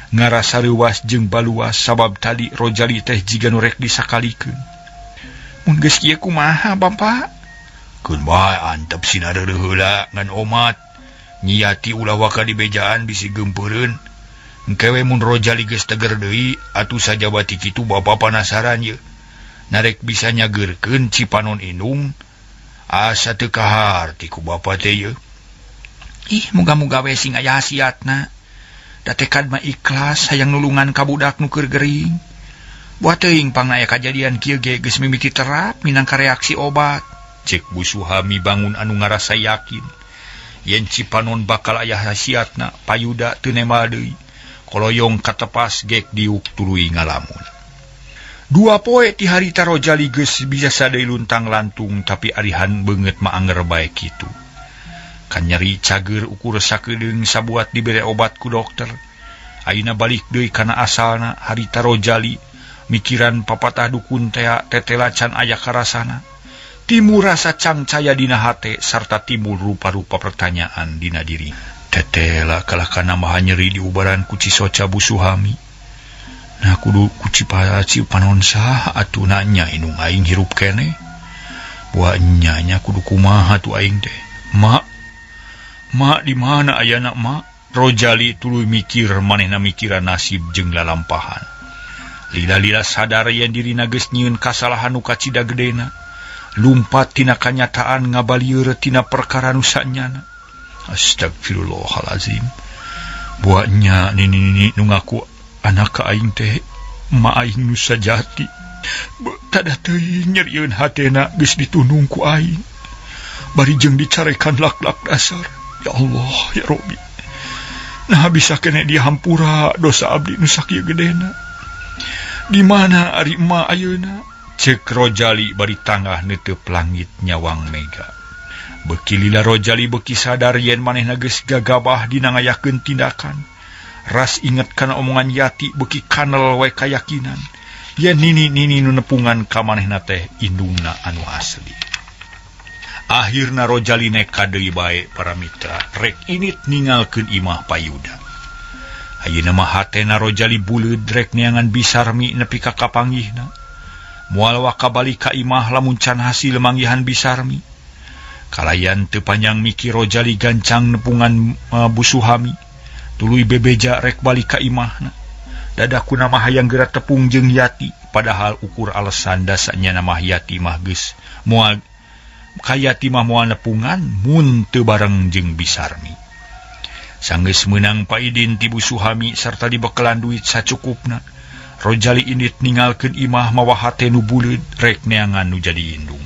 Ngarasa reuwas jeung baluas sabab tadi Rojali teh jiga nu rek disakalikeun. Mun geus kieu kumaha Bapak? Keun bae antep sina reureuh heula ngan omat. Nyi Yati ulah waka dibejaan bisi geumpeureun. Engke we mun Rojali geus teger deui atuh sajabati kitu bapa panasaran ye. Narek bisa nyageurkeun Cipanon indung asa teu kaharti ku bapa teh ye. Ih, muga-muga we sing aya hasiatna. Da tekad mah ikhlas hayang nulungan ka budak nu keur gering. Buah teuing pangna aya kajadian kieu ge geus mimiti terap minangka reaksi obat. Cek Bu Suhami bangun anu ngarasa yakin yen Cipanon bakal aya hasiatna payuda teu nemal deui. Koloyong katepas gek diuk tuluy ngalamun. Dua poe ti harita Rojali geus bisa deui luntang lantung tapi arihan beungeut mah anger bae kitu. Kan nyeri cager ukur sakedeung sabuat dibere obat ku dokter. Ayeuna balik deui kana asalna harita Rojali mikiran papatah dukun tea tetela can aya karasana. Timbul rasa cangcaya dina hate sarta timbul rupa-rupa pertanyaan dina diri. Tetela kalah kana maha nyeri diubaran ku Cisoca Bu Suhami. Nah kudu ku Cipanon saha atuh nanya indung aing hirup keneh. Buah nya nya kudu kumaha tuh aing teh. Mak, mak di mana ayana mak? Rojali tuluy mikir manehna mikiran nasib jeung lalampahan. Lila-lila sadar yen dirina geus nyieun kasalahan nu kacida gedena. Lumpat tina kanyataan ngabalieur tina perkara nu sanyana. Astagfirullahalazim. Buahnya nini nu ngaku anak ka aing teh ma aing nu sajati. Tada teuing nyerieun hatena geus ditunung ku aing. Bari jeung dicarekan lak-lak dasar. Ya Allah, ya Robbi. Nah bisa kene dihampura dosa abdi nu sakieu gedena. Di mana ari emak ayeuna? Cek Rojali bari tangah netep langit nyawang mega. Beki lila Rojali beki sadar yen manehna geus gagabah dina ngayakeun tindakan. Ras inget kana omongan Yati beki kanel we kayakinan yen nini-nini nu nepungan ka manehna teh indungna anu asli. Akhirna Rojali neka deui bae para mitra rek init ningalkeun imah payuda. Ayeuna mah hatena Rojali buleud rek neangan Bisarmi nepi ka kapanggihna. Moal waka balik ka imah lamun can hasil manggihan Bisarmi. Kalayan teu panjang mikir Rojali gancang nepungan Bu Suhami. Tuluy bebeja rek balik ka imahna. Dadaku nama hayang geura tepung jeung Yati, padahal ukur alasan dasanya nama Yati mah geus moal ka Yati mah moal nepungan mun teu bareng jeung Bisarmi. Sanggeus meunang paidin ti Bu Suhami sarta dibekelan duit sacukupna. Rojali indit ningalkeun imah mawa hate nu buleud rek neangan nu jadi indung.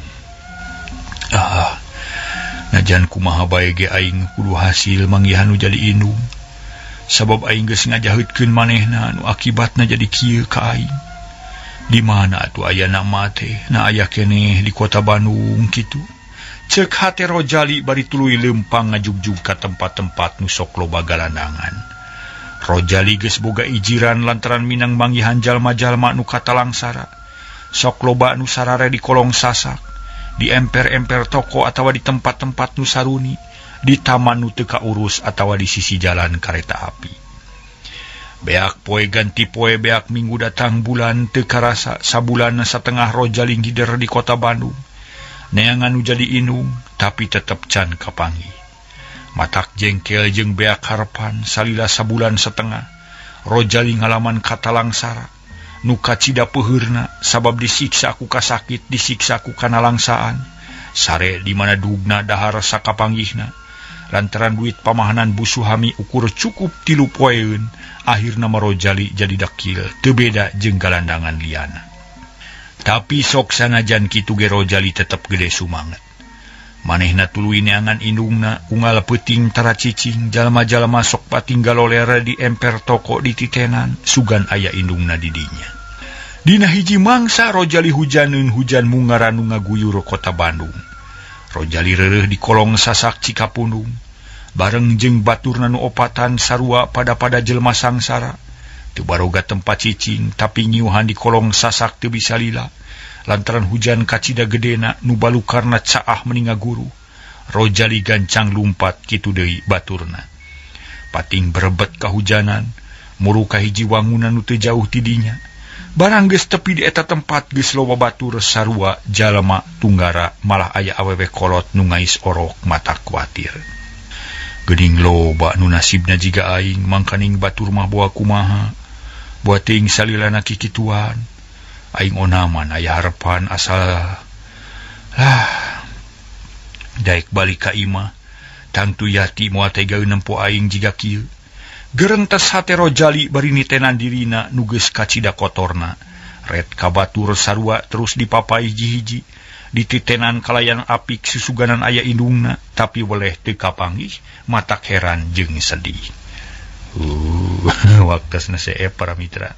Ah, najan kumaha bae ge aing kudu hasil manggihan nu jadi indung. Sabab aing geus ngajaheutkeun manehna nu akibatna jadi kieu ka aing. Di mana atuh aya mah teh? Na aya keneh di kota Bandung kitu. Cek hate Rojali bari tuluy leumpang ngajugjug ka tempat-tempat nu sok loba galandangan. Rojali geus boga ijiran lantaran minang manggihan jalma-jalma nu katalangsara. Sok loba nu sarare di kolong sasak, di emper-emper toko atawa di tempat-tempat nu saruni, di taman nu teu kaurus atawa di sisi jalan kareta api. Beak poe ganti poe beak minggu datang bulan teu karasa sabulan satengah Rojali ngider di kota Bandung. Neangan nu jadi indung tapi tetep can kapanggih. Matak jengkel jeung beak harapan salila sabulan setengah Rojali ngalaman katalangsara nu kacida peuheurna sabab disiksa ku kasakit disiksa ku kanalangsaan. Sare di mana dugna dahar sakapanggihna lantaran duit pamahanan Bu Suhami ukur cukup 3 poeun akhirna mah Rojali jadi dakil teu beda jeung galandangan liana. Tapi sok sanajan kitu ge Rojali tetep gede sumanget. Manehna tuluy neangan indungna unggal peuting tara cicing jalma-jalma sok patinggal loler di emper toko di titenan sugan aya indungna di dinya. Dina hiji mangsa Rojali hujaneun hujan mungara nu ngaguyur kota Bandung. Rojali reureuh di kolong sasak Cikapundung bareng jeung baturna nu opatan sarua pada-pada jelema sangsara. Teu baroga tempat cicing tapi nyiuhan di kolong sasak teu bisa lila. Lantaran hujan kacida gedena nu balukarna caah meninga guru. Rojali gancang lumpat kitu deui baturna. Pating berebet kahujanan, muru ka hiji wangunan nu teu jauh ti dinya. Barang geus tepi di eta tempat geus loba batur sarua jalma tunggara malah aya awewe kolot nu ngais orok mata kuatir. Geuning loba nu nasibna jiga aing, mangkaning batur mah boa kumaha. Boa teuing salilana kikituan. Aing onaman aya harepan asal lah daek balik ka imah. Tangtu Yati moal tega nempo aing jiga kieu. Gerentes hate Rojali bari nitenan dirina nu geus kacida kotorna. Ret ka batur sarua terus dipapai hiji-hiji. Dititenan kalayan apik susuganan aya indungna, tapi weleh teu kapanggih, matak heran jeung sedih. Waktosna seep para mitra.